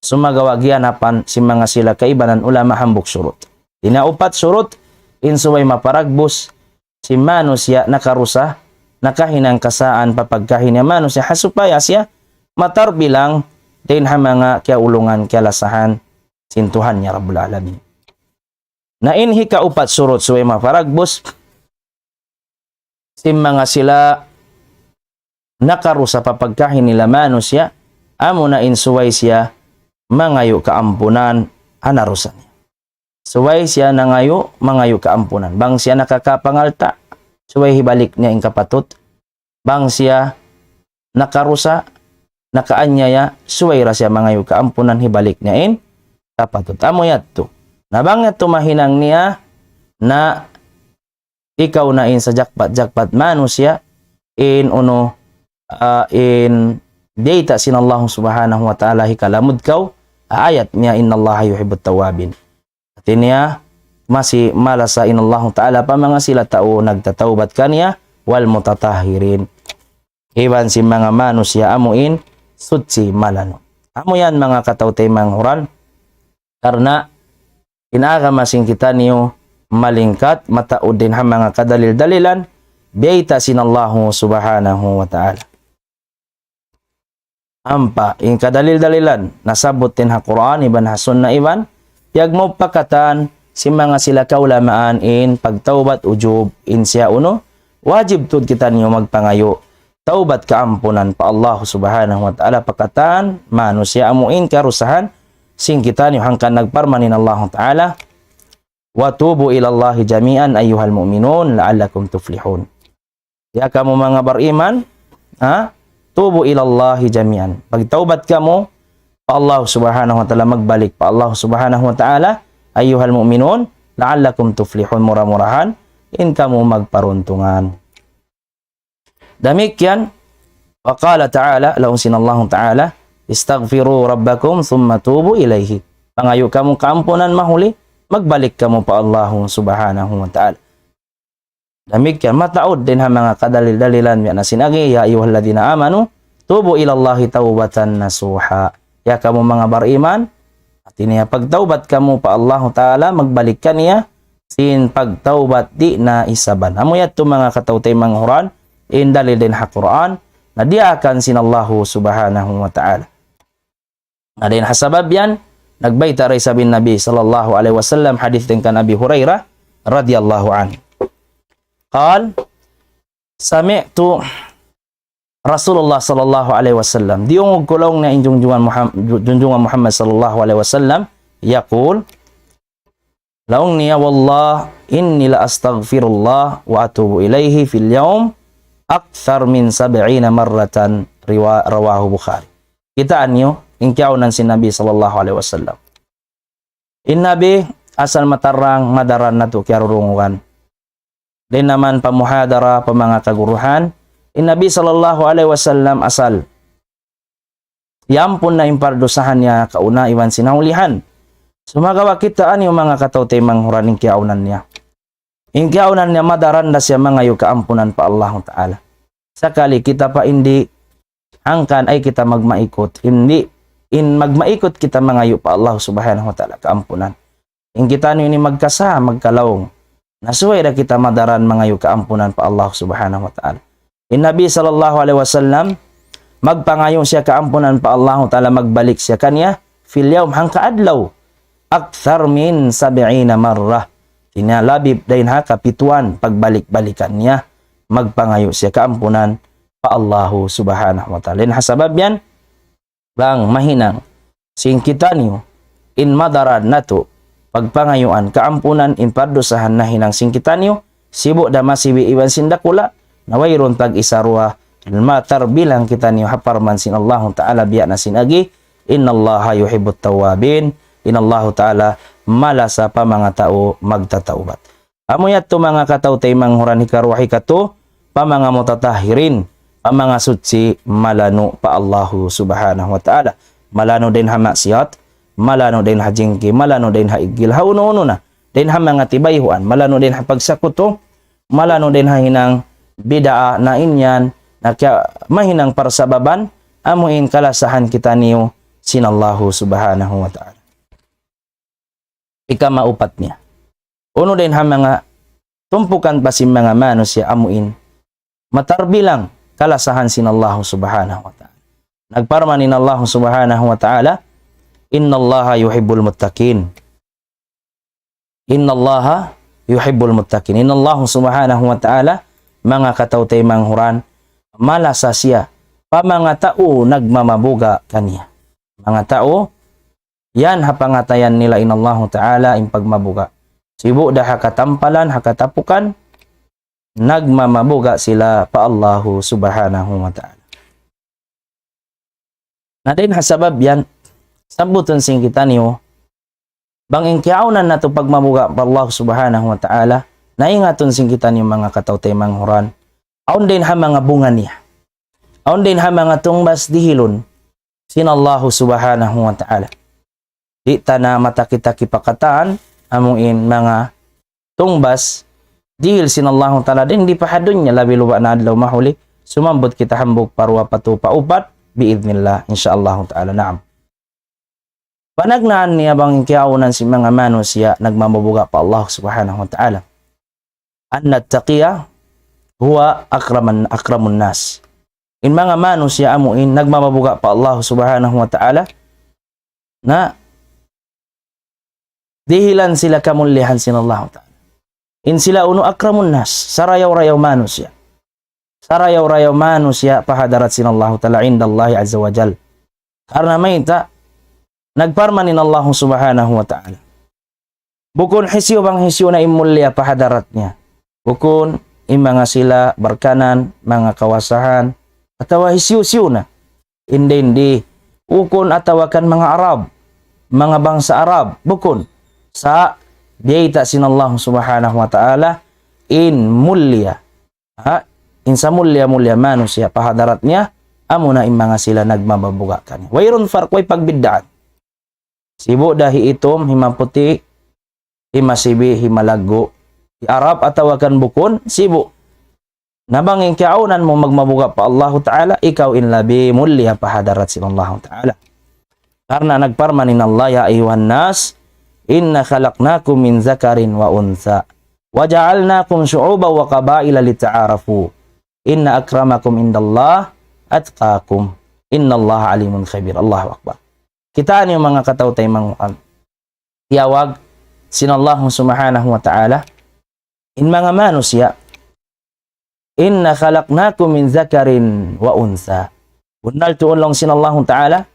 sumagawa' giyanapan sin manga sila kaibanan ulama hambuuk shurut. Ina upat shurut, in subay maparagbus sin manusiya' nakarusa, nakahinang kasaan pa pagkahi niya manusiya', ha supaya siya matarbilang dayn ha manga kiyaulungan, kiyalasahan sin Tuhan niya Rabbul Alamin. Na in hikaupat shurut subay maparagbus sin manga sila nakarusa pa pagkahi nila manusiya', amuna in subay siya mangayu' kaampunan ha narusa niya. Subay siya nangayu', mangayu' kaampunan. Bang siya nakakapangalta', subay hibalik niya in kapatut. Bang siya nakarusa, nakaanyaya, subay da siya mangayu' kaampunan, hibalik niya in kapatut. Amu yadtu. Na bang yadtu mahinang niya, na ikaw na in sajakpat-jakpat manusiya', in unu, ah, in biyayta' sin Allah Subhanahu wa Ta'ala hikalamud kaw, ayat niya, إن الله يحب التوابين. Hati niya, masi malasa in Allah Ta'ala pa manga sila tau nagtatawbat kaniya, والمتطهرين. Iban sin manga manusiya' amu in suchi malanu'. Amu yan manga kataw-taymanghuran. Karna' in agama sin kitaniyu malingkat, mataud dayn ha manga kadalil-dalilan, biyayta' sin Allahu Subhanahu wa Ta'ala. Ampa, in kadalil-dalilan, nasabbut dayn ha Qur'an, iban ha Sunnah, iban, piyagmupakatan sin manga sila kaulamaan in pagtawbat ujub, in siya unu, wajib tuud kitaniyu magpangayu'. Tawbat kaampunan pa Allah Subhanahu wa Ta'ala pa katan manusiya' amu in karusahan sin kitaniyu hangkan nagparman in Allah Ta'ala, وتوبوا إلى الله جميعا أيها المؤمنون لعلكم تفلحون. Ya kamu manga bariman, ha? توبوا إلى الله جميعا. Pagtawbat kamu pa Allah Subhanahu wa Ta'ala, magbalik pa Allah Subhanahu wa Ta'ala, أيها المؤمنون لعلكم تفلحون, mura-murahan in kamu magparuntungan. Damikkiyan, وقال تعالى, laung sin Allahu Ta'ala, استغفروا ربكم ثم توبوا إليه. Pangayu' kamu kaampunan mahuli, magbalik kamu pa Allahu Subhanahu wa Ta'ala. Damikkiyan, mataud dayn ha manga kadalil-dalilan, biya' na sin agi, يا أيها الذين آمنوا توبوا إلى الله توبة نصوحا. Ya kamu manga bariman, hati niya pagtawbat kamu pa Allahu Ta'ala, magbalik kaniya, sin pagtawbat di' na isaban. Amu yadtu manga kataw-taymanghuran, in dalil dayn ha Qur'an, na diyaakan sin Allahu Subhanahu wa Ta'ala. Na dayn ha sabab yan, nagbayta' da isab in Nabi sallallahu alayhi wasallam, hadith dayn kan Abi Hurairah radiyallahu anhu. قال: سمعت رسول الله صلى الله عليه وسلم. Diyungug ku laung niya in junjungan Muham-, junjungan Muhammad sallallahu alayhi wasallam, يقول, laung niya, والله إني لأستغفر الله وأتوب إليه في اليوم أكثر من سبعين مرة, riwa-, رواه البخاري. Kitaa niyu, in kiyaawnan sin Nabi sallallahu alayhi wasallam. In Nabi, asal matarrang, madaran natu' kiyarurungugan. Dayn naman pa muhadara, pa manga kaguruhan, in Nabi sallallahu alayhi wasallam asal iyampun na in pardusahan niya kauna iban sin nahulihan. Sumagawa' kitaa niyu manga kataw-taymanghuran in kiyaawnan niya. In kiyaawnan niya madaran da siya mangayu' kaampunan pa Allahu Ta'ala. Sakali kita pa in di' hangkan ay kita magmaikut. In di', in magmaikut kita mangayu' pa Allah Subhanahu wa Ta'ala kaampunan. In kitaniyu ini magkasa, magkalaung. Na subay da kita madaran mangayu' kaampunan pa Allah Subhanahu wa Ta'ala. In Nabi sallallahu alayhi wasallam, magpangayu' siya kaampunan pa Allah Ta'ala, magbalik siya kaniya, في اليوم, hangka adlaw, أكثر من سبعين مرة. Hati niya labi dayn ha kapituan pagbalik-balikan niya, magpangayu' siya kaampunan pa Allahu Subhanahu wa Ta'ala. Dayn ha sabab yan, bang mahinang sin kitaniyu in madaran natu' pagpangayuan kaampunan in pardusahan nahinang sin kitaniyu, sibu' da masi iban sin dakula', na wayruun pag-isa duwa, matarbilang kitaniyu ha parman sin Allahu Ta'ala biya' na sin agi, إن الله يحب التوابين, in Allahu Ta'ala malasa pa manga tau magtatawbat. Amu yadtu manga kataw-taymanghuran hikaruwa, hikatu, pa manga mutatahhirin. manga suchi malanu' pa Allahu Subhanahu wa Ta'ala. Malanu' dayn ha maksiat, malanu' dayn ha jingki, malanu' dayn ha igil, ha unu-unu na. Dayn ha manga tibayhuan, malanu' dayn ha pagsakutu, malanu' dayn ha hinang bid'a na in yan, na kiya-, mahinang parsababan, amu in kalasahan kitaniyu sin Allahu Subhanahu wa Ta'ala. Ikamaupat niya. Unu dayn ha manga tumpukan pa sin manga manusiya' amu in matarbilang kalasahan sin Allahu Subhanahu wa Ta'ala. Nagparman in Allahu Subhanahu wa Ta'ala, إِنَّ اللَّهَ يُحِبُّ الْمُتَّقِينَ. إِنَّ اللَّهَ يُحِبُّ الْمُتَّقِينَ. In Allahu Subhanahu wa Ta'ala, manga kataw-taymanghuran, malasa siya pa manga tau nagmamabuga' kaniya. Manga tau yan ha pangatayan nila in Allahu Ta'ala in pagmabuga'. Sibu' da ha katampalan, ha katapukan, nagmamabuga' sila pa Allahu Subhanahu wa Ta'ala. Na dayn ha sabab yan, sabbutun sin kitaniyu, bang in kiyaawnan natu' pagmabuga' pa Allahu Subhanahu wa Ta'ala, na ingatun sin kitaniyu manga kataw-taymanghuran, awn dayn ha manga bunga niya. Awn dayn ha manga tungbas dihilun sin Allahu Subhanahu wa Ta'ala. Di' ta na mataki-taki pa katan, amu in manga tungbas dihil sin Allahu Ta'ala dayn di pa ha dunya, labi luba' na adlaw mahuli, sumambut kita hambuuk, pa duwa, pa tū, pa upat, bi'idhnillah, insya Allahu Ta'ala. Naam. Panagnaan niya bang in kiyaawnan sin manga manusiya' nagmamabuga' pa Allah Subhanahu wa Ta'ala. أَنَّ التَّقِيَّ هُوَ أَكْرَمُ، أَكْرَمُ النَّاسِ. In manga manusiya' amu in nagmamabuga' pa Allah Subhanahu wa Ta'ala, na dihilan sila kamulliyahan sin Allah Ta'ala. In sila unu, أَكْرَمُ النَّاسِ, sarayaw-rayaw manusiya'. Sarayaw-rayaw manusiya' pa hadarat sin Allah Ta'ala, عِندَ اللَّهِ عَزَّ وَجَلَّ. Karna' mayta', nagparman in Allah Subhanahu wa Ta'ala. Bukun hisiyu bang hisiyu na in mulliya pa hadarat niya. Bukun in manga sila barkanan, manga kawasahan, atawa hisiyu-siyu na. Indi-indi. Bukun atawa kan manga Arab, manga bangsa Arab. Bukun. Sa' biyayta' sin Allah Subhanahu wa Ta'ala in mulliya. Ha? In samulliya-mulliya manusiya' pa hadarat niya, amuna in manga sila nagmamabuga' kaniya. Wayruun farq, way pagbiddaan. Sibu' da hi itum, hi maputi', hi masibi', hi malaggu', hi Arab atawa kan bukun, sibu'. Na bang in kiyaawnan mu magmabuga' pa Allahu Ta'ala, ikaw in labi mulliya pa hadarat sin Allahu Ta'ala. Karna' nagparman in Allah, يَا أَيُّهَا النَّاسُ إِنَّا خَلَقْنَاكُم مِّن ذَكَرٍ وَأُنثَىٰ وَجَعَلْنَاكُمْ شُعُوبًا وَقَبَائِلَ لِتَعَارَفُوا إِنَّ أَكْرَمَكُمْ عِندَ اللَّهِ أَتْقَاكُمْ إِنَّ اللَّهَ عَلِيمٌ خَبِيرٌ. Allahu Akbar. Kitaa niyu manga kataw-taymanghuran. Tiyawag sin Allah Subhanahu wa Ta'ala in manga manusiya', إِنَّا خَلَقْنَاكُم مِّن ذَكَرٍ وَأُنثَىٰ. Bunnal tuud laung sin Allahu Ta'ala,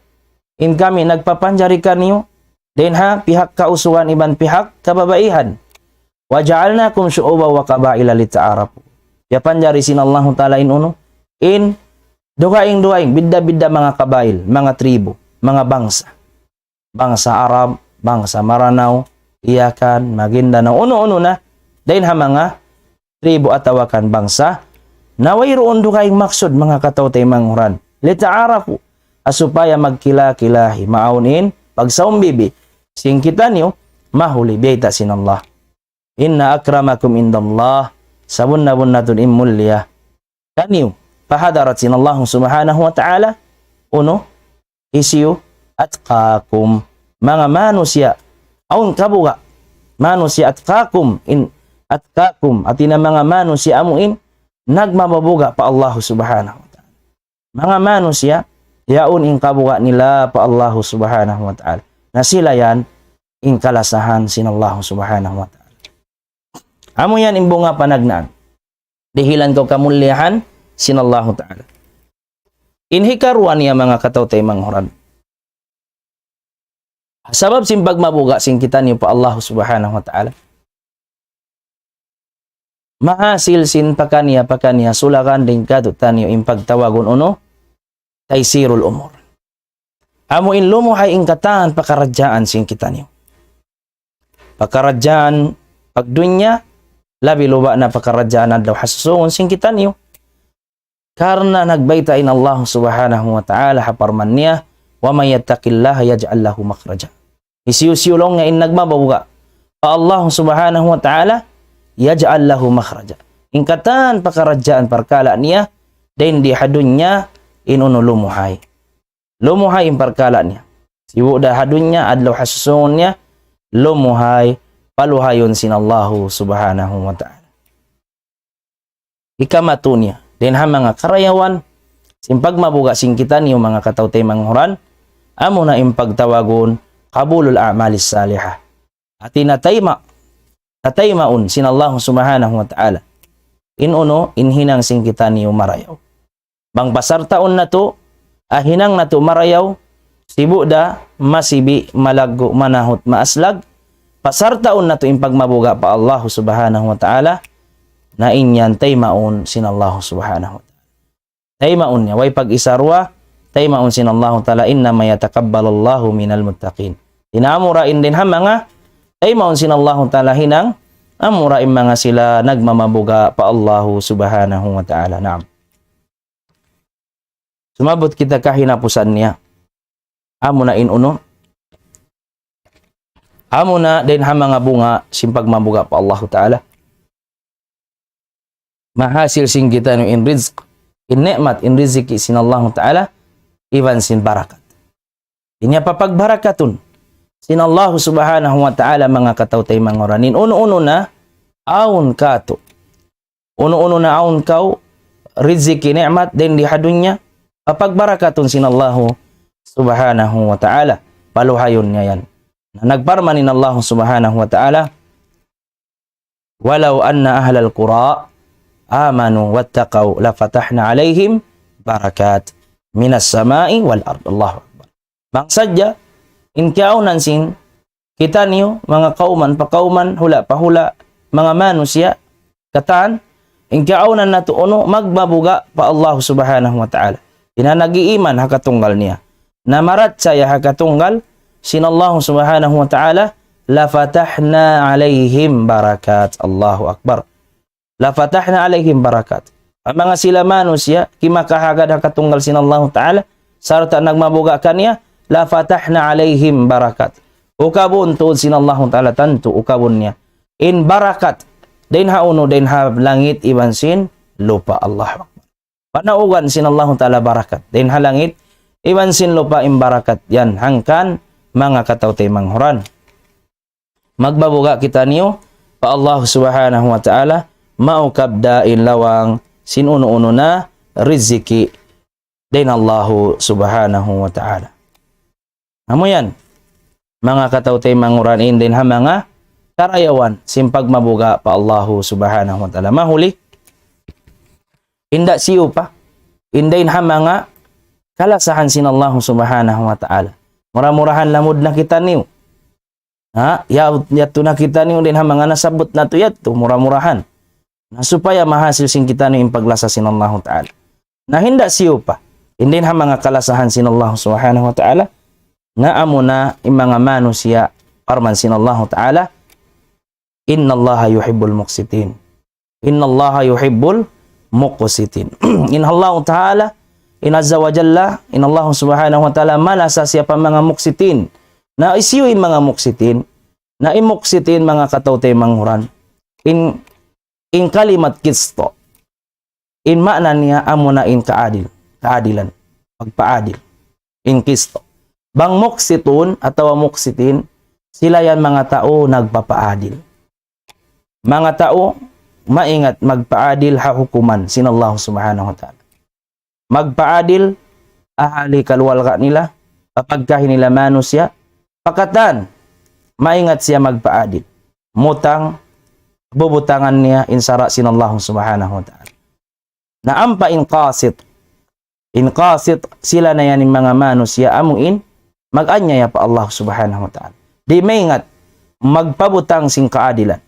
in kami nagpapanjari kaniyu dayn ha pihak kausugan iban pihak kababaihan. وَجَعَلْنَاكُمْ شُعُوبًا وَقَبَائِلَ لِتَعَارَفُوا. Piyapanjari sin Allahu Ta'ala in unu, in dugaing-dugaing, bidda-bidda manga kabail, manga tribu, manga bangsa. Bangsa Arab, bangsa Maranao, Yakan, Maguindanao, unu-unu na, dayn ha manga tribu atawa kan bangsa, na wayruun dugaing maksud manga kataw-taymanghuran. لِتَعَارَفُوا, ha supaya magkila-kilahi, maawn in pagsaumbibi sin kitaniyu, mahuli biyayta' sin Allah. إِنَّ أَكْرَمَكُمْ عِندَ اللَّهِ, sabunnal-bunnal tuud in mulliya kaniyu pa hadarat sin Allah Subhanahu wa Ta'ala, unu, hisiyu, أَتْقَاكُمْ, manga manusiya' awn kabuga', manusiya' أَتْقَاكُمْ, in أَتْقَاكُمْ, hāti niya manga manusiya' amu in nagmamabuga' pa Allah Subhanahu wa Ta'ala. Manga manusiya', yaun in kabuga' nila pa Allahu Subhanahu wa Ta'ala. Na sila yan in kalasahan sin Allahu Subhanahu wa Ta'ala. Amu yan in bunga panagnaan. Dihilan kaw kamulliyahan sin Allahu Ta'ala. In hikaruwa niya manga kataw-taymanghuran. Sabab sin pagmabuga' sin kitaniyu pa Allah Subhanahu wa Ta'ala, mahasil sin pakaniya-pakaniya sulakan dayn kātu'niyu in pagtawagun unu, تَيْسِيرُ الْأُمُورِ. Amu in lumuhay in katan pakaradjaan sin kitaniyu. Pakaradjaan pagdunya, labi luba' na pakaradjaan adlaw ha susungun sin kitaniyu. Karna' nagbayta' in Allah Subhanahu wa Ta'ala ha parman niya, وَمَن يَتَّقِ اللَّهَ يَجْعَل لَّهُ مَخْرَجًا. Hisiyu-siyu laung niya in nagmabuga' pa Allah Subhanahu wa Ta'ala, يَجْعَل لَّهُ مَخْرَجًا. In katan pakaradjaan parkala' niya, dayn di ha dunya in unu lumuhay. Lumuhay in parkala' niya. Sibu' da ha dunya, adlaw ha susungun niya, lumuhay, paluhayun sin Allahu Subhanahu wa Ta'ala. Hikamatu niya. Dayn ha manga karayawan, sin pagmabuga' sin kitaniyu manga kataw-taymanghuran, amuna in pagtawagun, قَبُولُ الْأَعْمَالِ الصَّالِحَةِ. Hāti niya tayma', tataymaun sin Allahu Subhanahu wa Ta'ala. In unu, in hinang sin kitaniyu marayaw. Bang pasartaun natu', ah, hinang natu' marayaw, sibu' da, masibi', malaggu', manahut, maaslag, pasartaun natu' in pagmabuga' pa Allahu Subhanahu wa Ta'ala, na in yan taymaun sin Allahu Subhanahu wa Ta'ala. Taymaun niya, way pag-isa duwa, taymaun sin Allahu Ta'ala, إِنَّمَا يَتَقَبَّلُ اللَّهُ مِنَ الْمُتَّقِينَ. Hāti niya amura in dayn ha manga, taymaun sin Allahu Ta'ala hinang, amura in manga sila nagmamabuga' pa Allahu Subhanahu wa Ta'ala. Naam. Sumabut kita kahinapusan niya. Amuna in unu. Amuna dayn ha manga bunga sin pagmabuga' pa Allahu Ta'ala. Mahasil sin kitaniyu in rizq, in ni'mat, in riziki sin Allahu Ta'ala, iban sin barakat. Ini apa pagbarakatun sin Allahu Subhanahu wa Ta'ala manga kataw-taymanghuran. In unu-unu na awn katu'. Unu-unu na awn kaw riziki ni'mat dayn di ha dunya, papagbarakatun sin Allahu Subhanahu wa Ta'ala. Paluhayun niya yan. Na nagparman in Allahu Subhanahu wa Ta'ala, وَلَوْ أَنَّ أَهْلَ الْقُرَىٰ آمَنُوا وَاتَّقَوْا لَفَتَحْنَا عَلَيْهِم بَرَكَاتٍ مِّنَ السَّمَاءِ وَالْأَرْضِ. Allahu Akbar. Bang sadja, in kiyaunan sin kitaniyu, manga kawman pa kawman, hula' pa hula', manga manusiya', katan, in kiyaunan natu' unu, magmabuga' pa Allah Subhanahu wa Ta'ala. Hāti niya nag-iiman ha katunggal niya. Na marachaya ha katunggal sin Allah Subhanahu wa Ta'ala, لَفَتَحْنَا عَلَيْهِم بَرَكَاتٍ. Allahu Akbar. لَفَتَحْنَا عَلَيْهِم بَرَكَاتٍ. Bang manga sila manusiya', kimakahagad ha katunggal sin Allahu Ta'ala, sarta' nagmabuga' kaniya, لَفَتَحْنَا عَلَيْهِم بَرَكَاتٍ. Ukabun tuud sin Allahu Ta'ala tantu, ukabun niya. In barakat, dayn ha unu, dayn ha langit, iban sin lupa'. Allahu Akbar. Panaugan sin Allahu Ta'ala barakat. Dayn ha langit, iban sin lupa' in barakat yan. Hangkan manga kataw-taymanghuran. Magmabuga' kitaniyu pa Allah Subhanahu wa Ta'ala, maukab da in lawang sin unu-unu na riziki dayn Allahu Subhanahu wa Ta'ala. Amu yan, manga kataw-taymanghuran in dayn ha manga karayawan sin pagmabuga' pa Allahu Subhanahu wa Ta'ala. Mahuli, hinda siyu pa, in dayn ha manga kalasahan sin Allahu Subhanahu wa Ta'ala. Mura-murahan lamud na kitaniyu. Ha? Ya, yadtu na kitaniyu dayn ha manga nasabbut natu' yadtu, mura-murahan. Na supaya mahasil sin kitaniyu in paglasa sin Allahu Ta'ala. Na hinda siyu pa, in dayn ha manga kalasahan sin Allahu Subhanahu wa Ta'ala, na amuna in manga manusiya', parman sin Allahu Ta'ala, إِنَّ اللَّهَ يُحِبُّ الْمُقْسِطِينَ. إِنَّ اللَّهَ يُحِبُّ الْمُقْسِطِينَ. In Allahu Ta'ala, in Azza wa Jalla, in Allahu Subhanahu wa Ta'ala, malasa siya pa manga muqsitin. Na hisiyu in manga muqsitin? Na in muqsitin manga kataw-taymanghuran. In, in kalimat qist. In maana niya amuna in kaadil, kaadilan, pagpaadil. In qist. Bang muqsitun atawa muqsitin, sila yan manga tau nagpapaadil. Manga tau maingat magpaadil ha hukuman sin Allah Subhanahu wa Ta'ala. Magpaadil ahali kaluwarga nila, papagkahi nila manusiya', pa katan, maingat siya magpaadil. Mutang, bubutangan niya in sara' sin Allah Subhanahu wa Ta'ala. Na ampa in qasit. In qasit, sila na yan in manga manusiya' amu in mag-anyaya pa Allah Subhanahu wa Ta'ala. Di' maingat magpabutang sin kaadilan.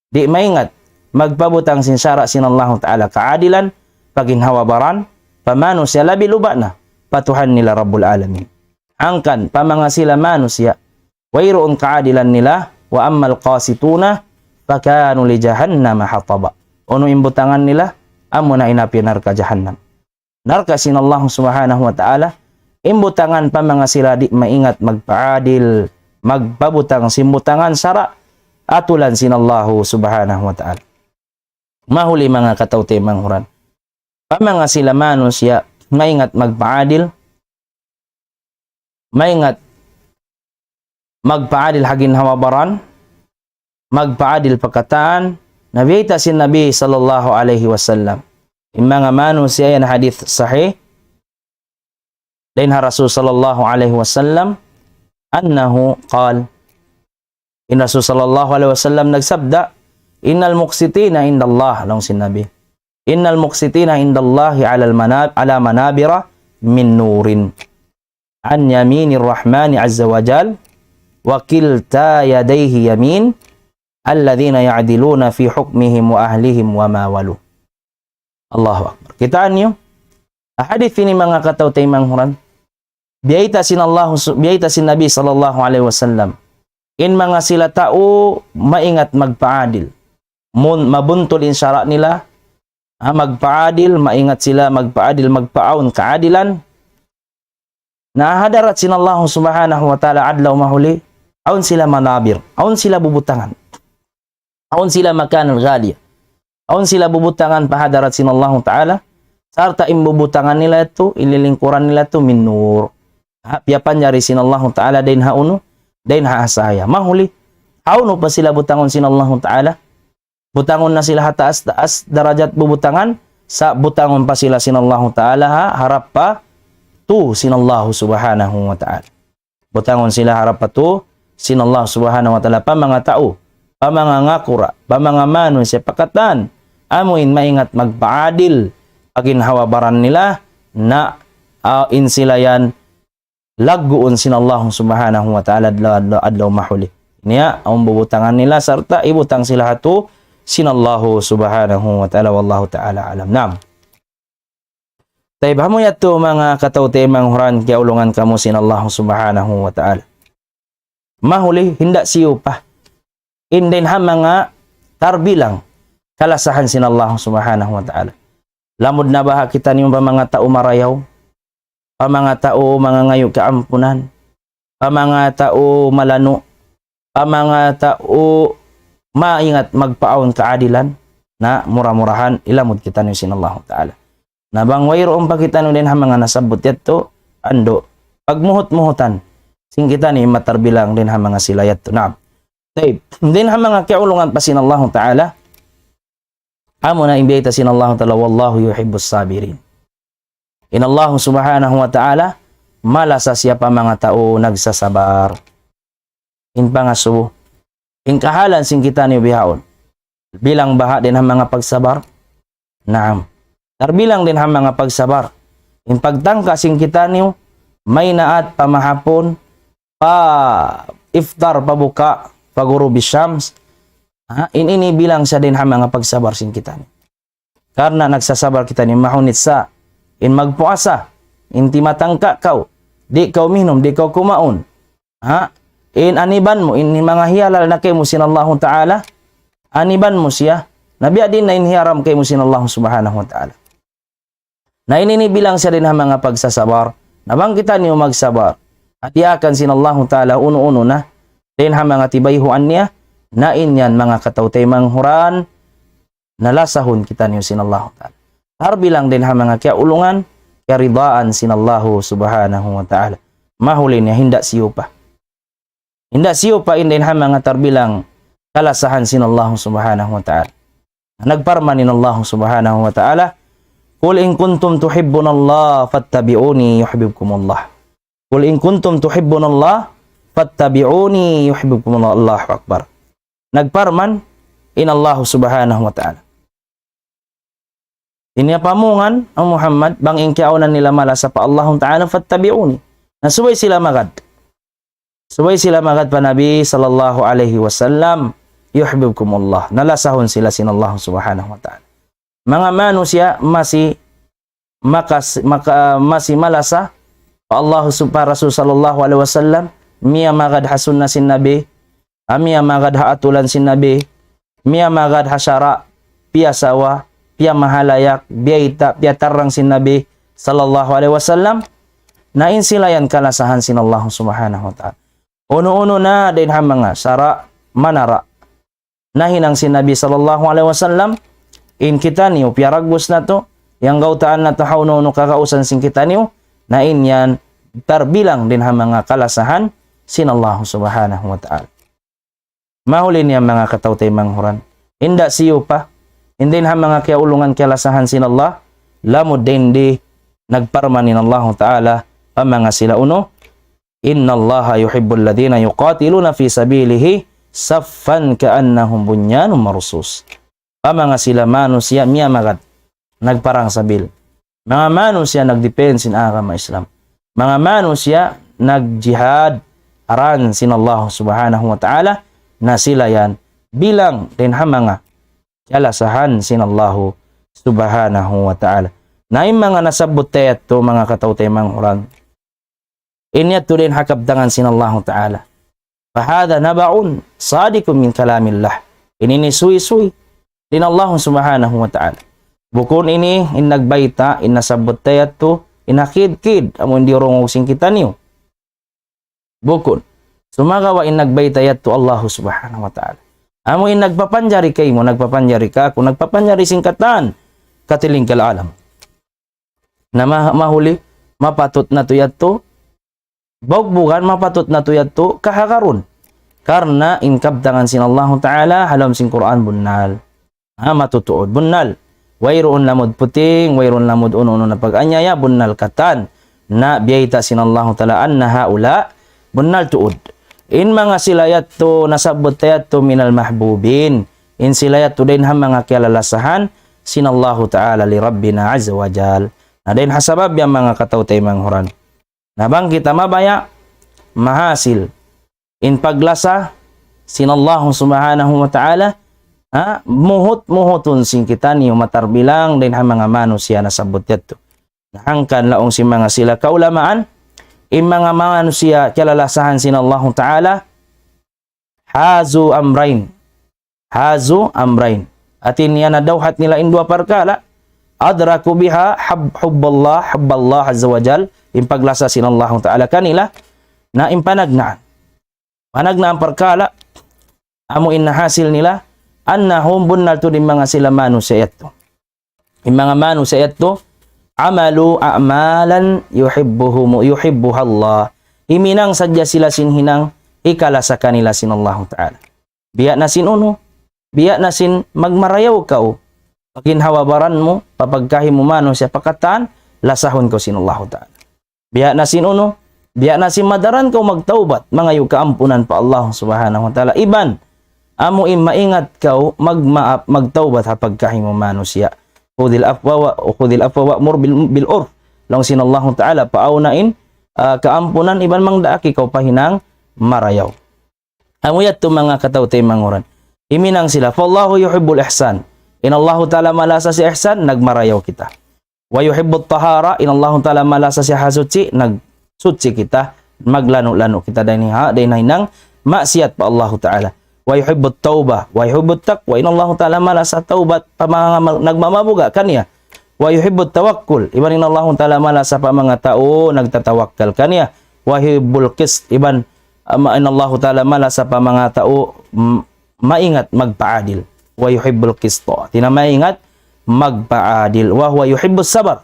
Di' maingat magpabutang sin sara' sin Allahu Ta'ala kaadilan, pa ginhawa-baran, pa manusiya' labi luba' na, pa Tuhan nila Rabbul Alamin. Hangkan, pa manga sila manusiya', wayruun kaadilan nila, وَأَمَّا الْقَاسِطُونَ فَكَانُوا لِجَهَنَّمَ حَطَبًا. Unu in butangan nila, amuna in api narka' jahannam. narka' sin Allah Subhanahu wa Ta'ala, in butangan pa manga sila di' maingat magpaadil, magpabutang sin butangan sara' atulan sin Allah Subhanahu wa Ta'ala. Mahuli manga kataw-taymanghuran. Pa manga sila manusiya', maingat magpaadil, maingat magpaadil ha ginhawa-baran, magpaadil pa katan, na biyayta' sin Nabi sallallahu alayhi wasallam. In manga manusiya' yan hadith sahih, dayn ha Rasul sallallahu alayhi wasallam, أنه قال, in Rasul sallallahu alayhi wasallam nagsabda, إن المقسطين عند الله, laung sin Nabi, إن المقسطين عند الله على المنا-، على منابر من نور عن يمين الرحمن عز وجل وكلتا يديه يمين الذين يعدلون في حكمهم وأهلهم وما ولوا. Allahu Akbar. Kitaa niyu, ha hadith ini manga kataw-taymanghuran, biyayta' sin Allah, biyayta' sin Nabi sallallahu alayhi wasallam, in manga sila tau maingat magpaadil. Mun-, mabuntul in sara' nila, ha, magpaadil, maingat sila magpaadil, magpaawn kaadilan. Na ha hadarat sin Allah Subhanahu wa Ta'ala adlaw mahuli, awn sila manabir, awn sila bubutangan. Awn sila makan al-ghaliya. Awn sila bubutangan pa hadarat sin Allah Ta'ala, sarta' in bubutangan nila yadtu, in lilingkuran nila yadtu, min nur. Ha, piyapanjari sin Allah Ta'ala dayn ha unu, dayn ha sahaya. Mahuli, hawnu pa sila butangun sin Allah Ta'ala? Butangun na sila ha taas-taas darajat bubutangan, sa' butangun pa sila sin Allahu Ta'ala ha harap pa tu sin Allahu Subhanahu wa Ta'ala. Butangun sila harap pa tu sin Allah Subhanahu wa Ta'ala, pa manga tau, pa manga ngakura, pa manga manusiya' pa katan, amu in maingat magpaadil pa ginhawa-baran nila, na, ah, in sila yan lagguun sin Allah Subhanahu wa Ta'ala adlaw, adlaw, adlaw mahuli. Niya, awn bubutangan nila sarta' ibutang sila ha tu sin Allah Subhanahu wa Ta'ala. Wallahu ta'ala alam. Naam. Tayyib, amu yadtu manga kataw-taymanghuran, kiyaulungan kamu sin Allah Subhanahu wa Ta'ala. Mahuli, hinda' siyupa in dayn ha manga tarbilang kalasahan sin Allah Subhanahu wa Ta'ala. Lamud na baha' kitaniyu pa manga tau marayaw, pa manga tau mangangayu' kaampunan, pa manga tau malanu', pa manga tau maingat magpaawn kaadilan, na mura-murahan ilamud kitaniyu sin Allahu Ta'ala. Na bang wayruun pa kitaniyu dayn ha manga nasabbut yadtu, andu', pagmuhut-muhutan sin kitaniyu in matarbilang dayn ha manga sila yadtu. Naam. Tayyib. Dayn ha manga kiyaulungan pa sin Allahu Ta'ala, amu na in biyayta' sin Allahu Ta'ala, والله يحب الصابرين. In Allah Subhanahu wa Ta'ala, malasa siya pa manga tau nagsasabar. In pangasubu, in kahalan sin kitaniyu bihaun, bilang baha' dayn ha manga pagsabar? Naam. Tarbilang dayn ha manga pagsabar. In pagtangka sin kitaniyu, maynaat pa mahapun, pa iftar, pa buka', pa ghurubi shams. Ha, in ini bilang siya dayn ha manga pagsabar sin kitaniyu. Karna' nagsasabar kitaniyu, mahunit sa in magpuasa, in timatangka kaw, di' kaw minum, di' kaw kumaun. Ha? In aniban mu, in manga hiyalal na kaymu sin Allahu Ta'ala, aniban mu siya, na biya' diin na in hiyaram kaymu sin Allahu Subhanahu wa Ta'ala. Na ini ini bilang siya dayn ha manga pagsasabar. Na bang kitaniyu magsabar, ha diyaakan sin Allahu Ta'ala unu-unu na, dayn ha manga tibayhuan niya, na in yan manga kataw-taymanghuran, na lasahun kitaniyu sin Allahu Ta'ala. Tarbilang dayn ha manga kiyaulungan, kiyaridaan sin Allahu Subhanahu wa Ta'ala. Mahuli niya, hinda' siyupa. Hinda' siyupa in dayn ha manga tarbilang kalasahan sin Allahu Subhanahu wa Ta'ala. Nagparman in Allahu Subhanahu wa Ta'ala, قل إن كنتم تحبون الله فاتبعوني يحببكم الله. قل إن كنتم تحبون الله فاتبعوني يحببكم الله. Allahu Akbar. Nagparman in Allahu Subhanahu wa Ta'ala. Ini pamungan, O Muhammad, bang in kiyaunan nila malasa pa Allahu Ta'ala, فاتبعوني. Na subay sila magad. Subay sila magad pa Nabi sallallahu alayhi wasallam, يحببكم الله. Na lasahun sila sin Allah Subhanahu wa Ta'ala. Manga manusiya' masi makas-, maka-, masi malasa pa Allah sub-, pa Rasul sallallahu alayhi wasallam, miyamagad ha sunna sin Nabi, ah, miyamagad ha atulan sin Nabi, miyamagad ha sara', piyasawa, piyamahalayak, biyayta', piyatarrang sin Nabi sallallahu alayhi wasallam, na in sila yan kalasahan sin Allah subhanahu wa ta'ala. Unu-unu na dayn ha manga sara' manara' nahinang sin Nabi sallallahu alayhi wasallam, in kitaniyu piyaragbus natu', iyanggaw-taan natu' ha unu-unu kagausan sin kitaniyu, na in yan tarbilang dayn ha manga kalasahan sin Allah subhanahu wa ta'ala. Mahuli niya manga kataw-taymanghuran. Inda' siyu pa, in dayn ha manga kiyaulungan kiyalasahan sin Allah, lamud dayn di nagparman in Allahu ta'ala, pa manga sila unu, إن الله يحب الذين يقاتلون في سبيله صفا كأنهم بنيان مرصوص. Pa manga sila manusiya' miyamagad, nagparang sabil. Manga manusiya' nagdipin sin agama Islam. Manga manusiya' nagjihad ha dān sin Allah subhanahu wa ta'ala, na sila yan bilang dayn ha manga kalasahan sin Allah subhanahu wa ta'ala. Na in manga nasabbut ta yadtu manga kataw-taymanghuran, in yadtu dayn ha kabtangan sin Allahu ta'ala. فهذا نبأ صادق من كلام الله. Ini ini suysuy dayn Allah subhanahu wa ta'ala. Bukun ini in nagbayta', in nasabbut ta yadtu, in hakidkid, amu in diyurungug sin kitaniyu. Bukun. Sumagawa' in nagbayta' yadtu Allah subhanahu wa ta'ala. Amu in nagpapanjari kaymu, nagpapanjari kāku', nagpapanjari sin katān katilingkal alam. Na ma-, mahuli, mapatut natu' yadtu bugbugan, mapatut natu' yadtu kahagarun. Karna' in kabtangan sin Allahu ta'ala ha lawm sin Qur'an bunnal. Ha, matutuud bunnal. Wayruun lamud puting, wayruun lamud unu-unu na pag-anyaya, bunnal katān. Na biyayta' sin Allahu ta'ala أن هؤلاء, bunnal tuud. In manga sila yadtu nasabbut ta yadtu من المحبوبين. In sila yadtu dayn ha manga kiyalalasahan sin Allahu ta'ala لربنا عز وجل. Na dayn ha sabab yan manga kataw-taymanghuran. Na bang kita mabaya', mahasil in paglasa sin Allah subhanahu wa ta'ala, ha, muhut-muhutun sin kitaniyu matarbilang dayn ha manga manusiya' nasabbut yadtu. Na hangkan laung sin manga sila kaulamaan, in manga manusiya' kiyalalasahan sin Allah ta'ala, حازوا أمرين. حازوا أمرين. Hāti niya nadawhat nila in duwa parkala'. أدركوا بها حب، حب الله، حب الله عز وجل. In paglasa sin Allahu ta'ala kanila. Na in panagnaan. Panagnaan parkala'. Amu in nahasil nila. أنهم, bunnal tuud in manga sila manusiya' yadtu. In manga manusiya' yadtu, عملوا أعمالا يحبهم، يحبها الله. Himinang sadja sila sin hinang hikalasa kanila sin Allahu ta'ala. Biya' na sin unu, biya' na sin magmarayaw kaw. Pa ginhawa-baran mu, pa pagkahi mu manusiya' pa katān, lasahun kaw sin Allahu ta'ala. Biya' na sin unu, biya' na sin madaran kaw magtawbat, mangayu' kaampunan pa Allah subhanahu wa ta'ala. Iban, amu in maingat kaw magmaap, magtawbat ha pagkahi mu manusiya'. خذ العفو و، خذ العفو وأمر بال، بالعرف. Laung sin Allahu ta'ala, paawn in, ah, kaampunan iban mangdaak kaw pa hinang marayaw. Amu yadtu manga kataw-taymanghuran. Himinang sila, فالله يحب الإحسان. In Allahu ta'ala malasa sin ihsan, nagmarayaw kita. ويحب الطهارة, in Allahu ta'ala malasa sin hasuchi, nagsuchi kita, maglanu-lanu kita dayn ha, dayn ha hinang maksiyat pa Allahu ta'ala. ويحب التوبة، ويحب التقوى, in Allahu ta'ala malasa tawbat pa manga ma-, nagmamabuga' kaniya. ويحب التوكل, iban in Allahu ta'ala malasa pa manga tau nagtatawakkal kaniya. ويحب القسط, iban, ama, in Allahu ta'ala malasa pa manga tau, mm, maingat magpaadil. ويحب القسط. Hāti niya maingat magpaadil. وهو يحب الصبر.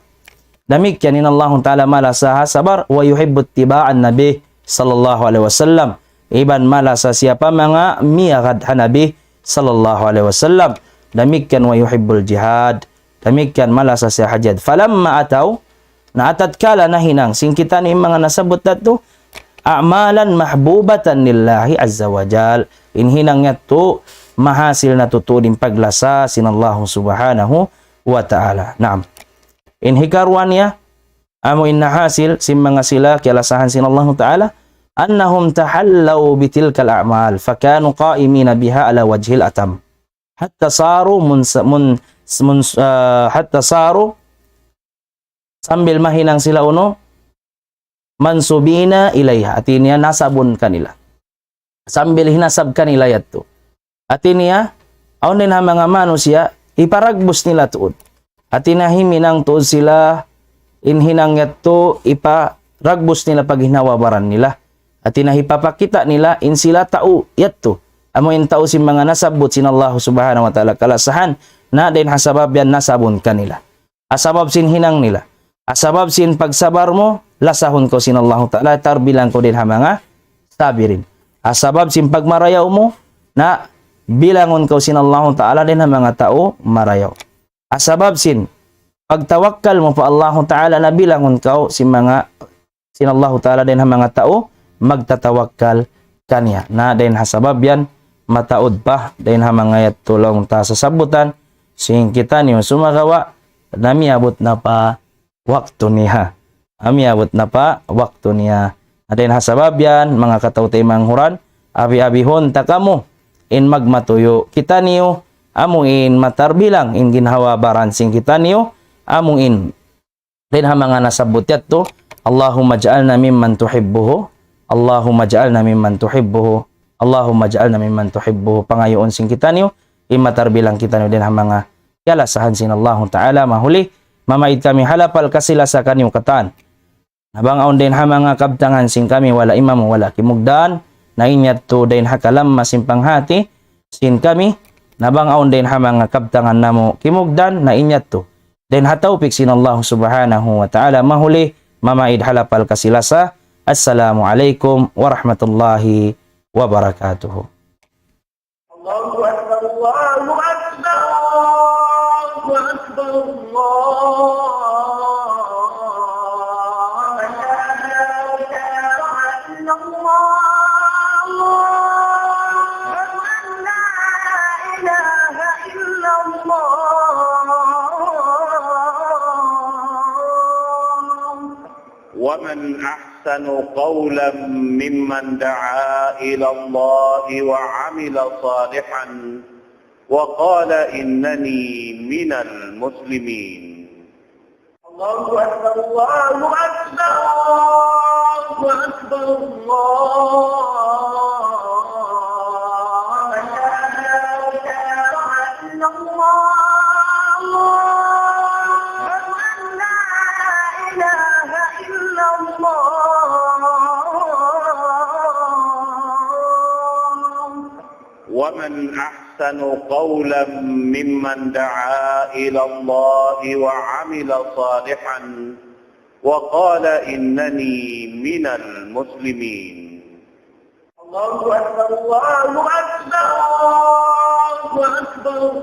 Damikkiyan in Allahu ta'ala malasa ha sabar. ويحب اتباع النبي صلى الله عليه وسلم. Iban malasa siya pa manga miyagad ha Nabi sallallahu alayhi wasallam. Damikkiyan ويحب الجهاد. Damikkiyan malasa siya ha jihad. فلما أتوا, na tatkala nahinang sin kitaniyu in manga nasabbut natu', أعمالا محبوبة لله عز وجل. In hinang yadtu, mahasil na tuud in paglasa sin Allahu subhanahu wa ta'ala. Naam. In hikaruwa niya, amu in nahasil sin manga sila kiyalasahan sin Allahu ta'ala, أنهم تحلوا بتلك الأعمال فكانوا قائمين بها على وجه الأتم. حتى صاروا منس-، من-، من-، ah, حتى صاروا, sambil mahinang sila unu, منسوبين إليها. Hāti niya nasabun kanila. Sambil hinasab kanila yadtu. Hāti niya, awn dayn ha manga manusiya', hiparagbus nila tuud. Hāti niya himinang tuud sila, in hinang yadtu iparagbus nila pa ginhawa-baran nila. Hāti niya hipapakita' nila in sila tau yadtu. Amu in tau sin manga nasabbut sin Allah Subhanahu wa Ta'ala kalasahan, na dayn ha sabab yan nasabun kanila. Ha sabab sin hinang nila. Ha sabab sin pagsabar mu, lasahun kaw sin Allahu Ta'ala, tarbilang kaw dayn ha manga sabirin. Ha sabab sin pagmarayaw mu, na bilangun kaw sin Allahu Ta'ala dayn ha manga tau marayaw. Ha sabab sin pagtawakkal mu pa Allahu Ta'ala, na bilangun kaw sin manga sin Allahu Ta'ala dayn ha manga tau magtatawakkal kaniya. Na dayn ha sabab yan, mataud pa dayn ha manga yadtu laung ta sasabbutan sin kitaniyu, sumagawa' na miyabut na pa waktu niya. Na miyabut na pa waktu niya. Na dayn ha sabab yan, manga kataw-taymanghuran, abi-abihun ta kamu in magmatuyu' kitaniyu, amu in matarbilang in ginhawa-baran sin kitaniyu, amu in dayn ha manga nasabbut yadtu, اللهم اجعلنا ممن تحبه، اللهم اجعلنا ممن تحبه، اللهم اجعلنا ممن تحبه. Pangayuun sin kitaniyu, in matarbilang kitaniyu dayn ha manga kalasahan sin Allahu Ta'ala mahuli, mamaid kami ha lapal kasi-lasa kaniyu katan. Na bang awn dayn ha manga kabtangan sin kami wala' imamu wala' kimugdan, na in yadtu dayn ha kalamma sin panghati sin kami, na bang awn dayn ha manga kabtangan namu' kimugdan, na in yadtu dayn ha tawpik sin Allah Subhanahu wa Ta'ala mahuli, mamaid ha lapal kasi-lasa. Assalamu alaykum warahmatullahi wabarakatuh. الله أكبر، الله أكبر، الله أكبر، الله أكبر. أشهد أن لا إله إلا الله. أشهد أن لا إله إلا الله. ومن أحسن قولا ممن دعا إلى الله وعمل صالحا وقال إنني من المسلمين. الله أكبر، الله أكبر، الله أكبر، الله أكبر. أشهد أن لا إله إلا الله. أشهد أن لا إله إلا الله. ومن أحسن قولا ممن دعا إلى الله وعمل صالحا وقال إنني من المسلمين. الله أكبر، الله أكبر، الله أكبر.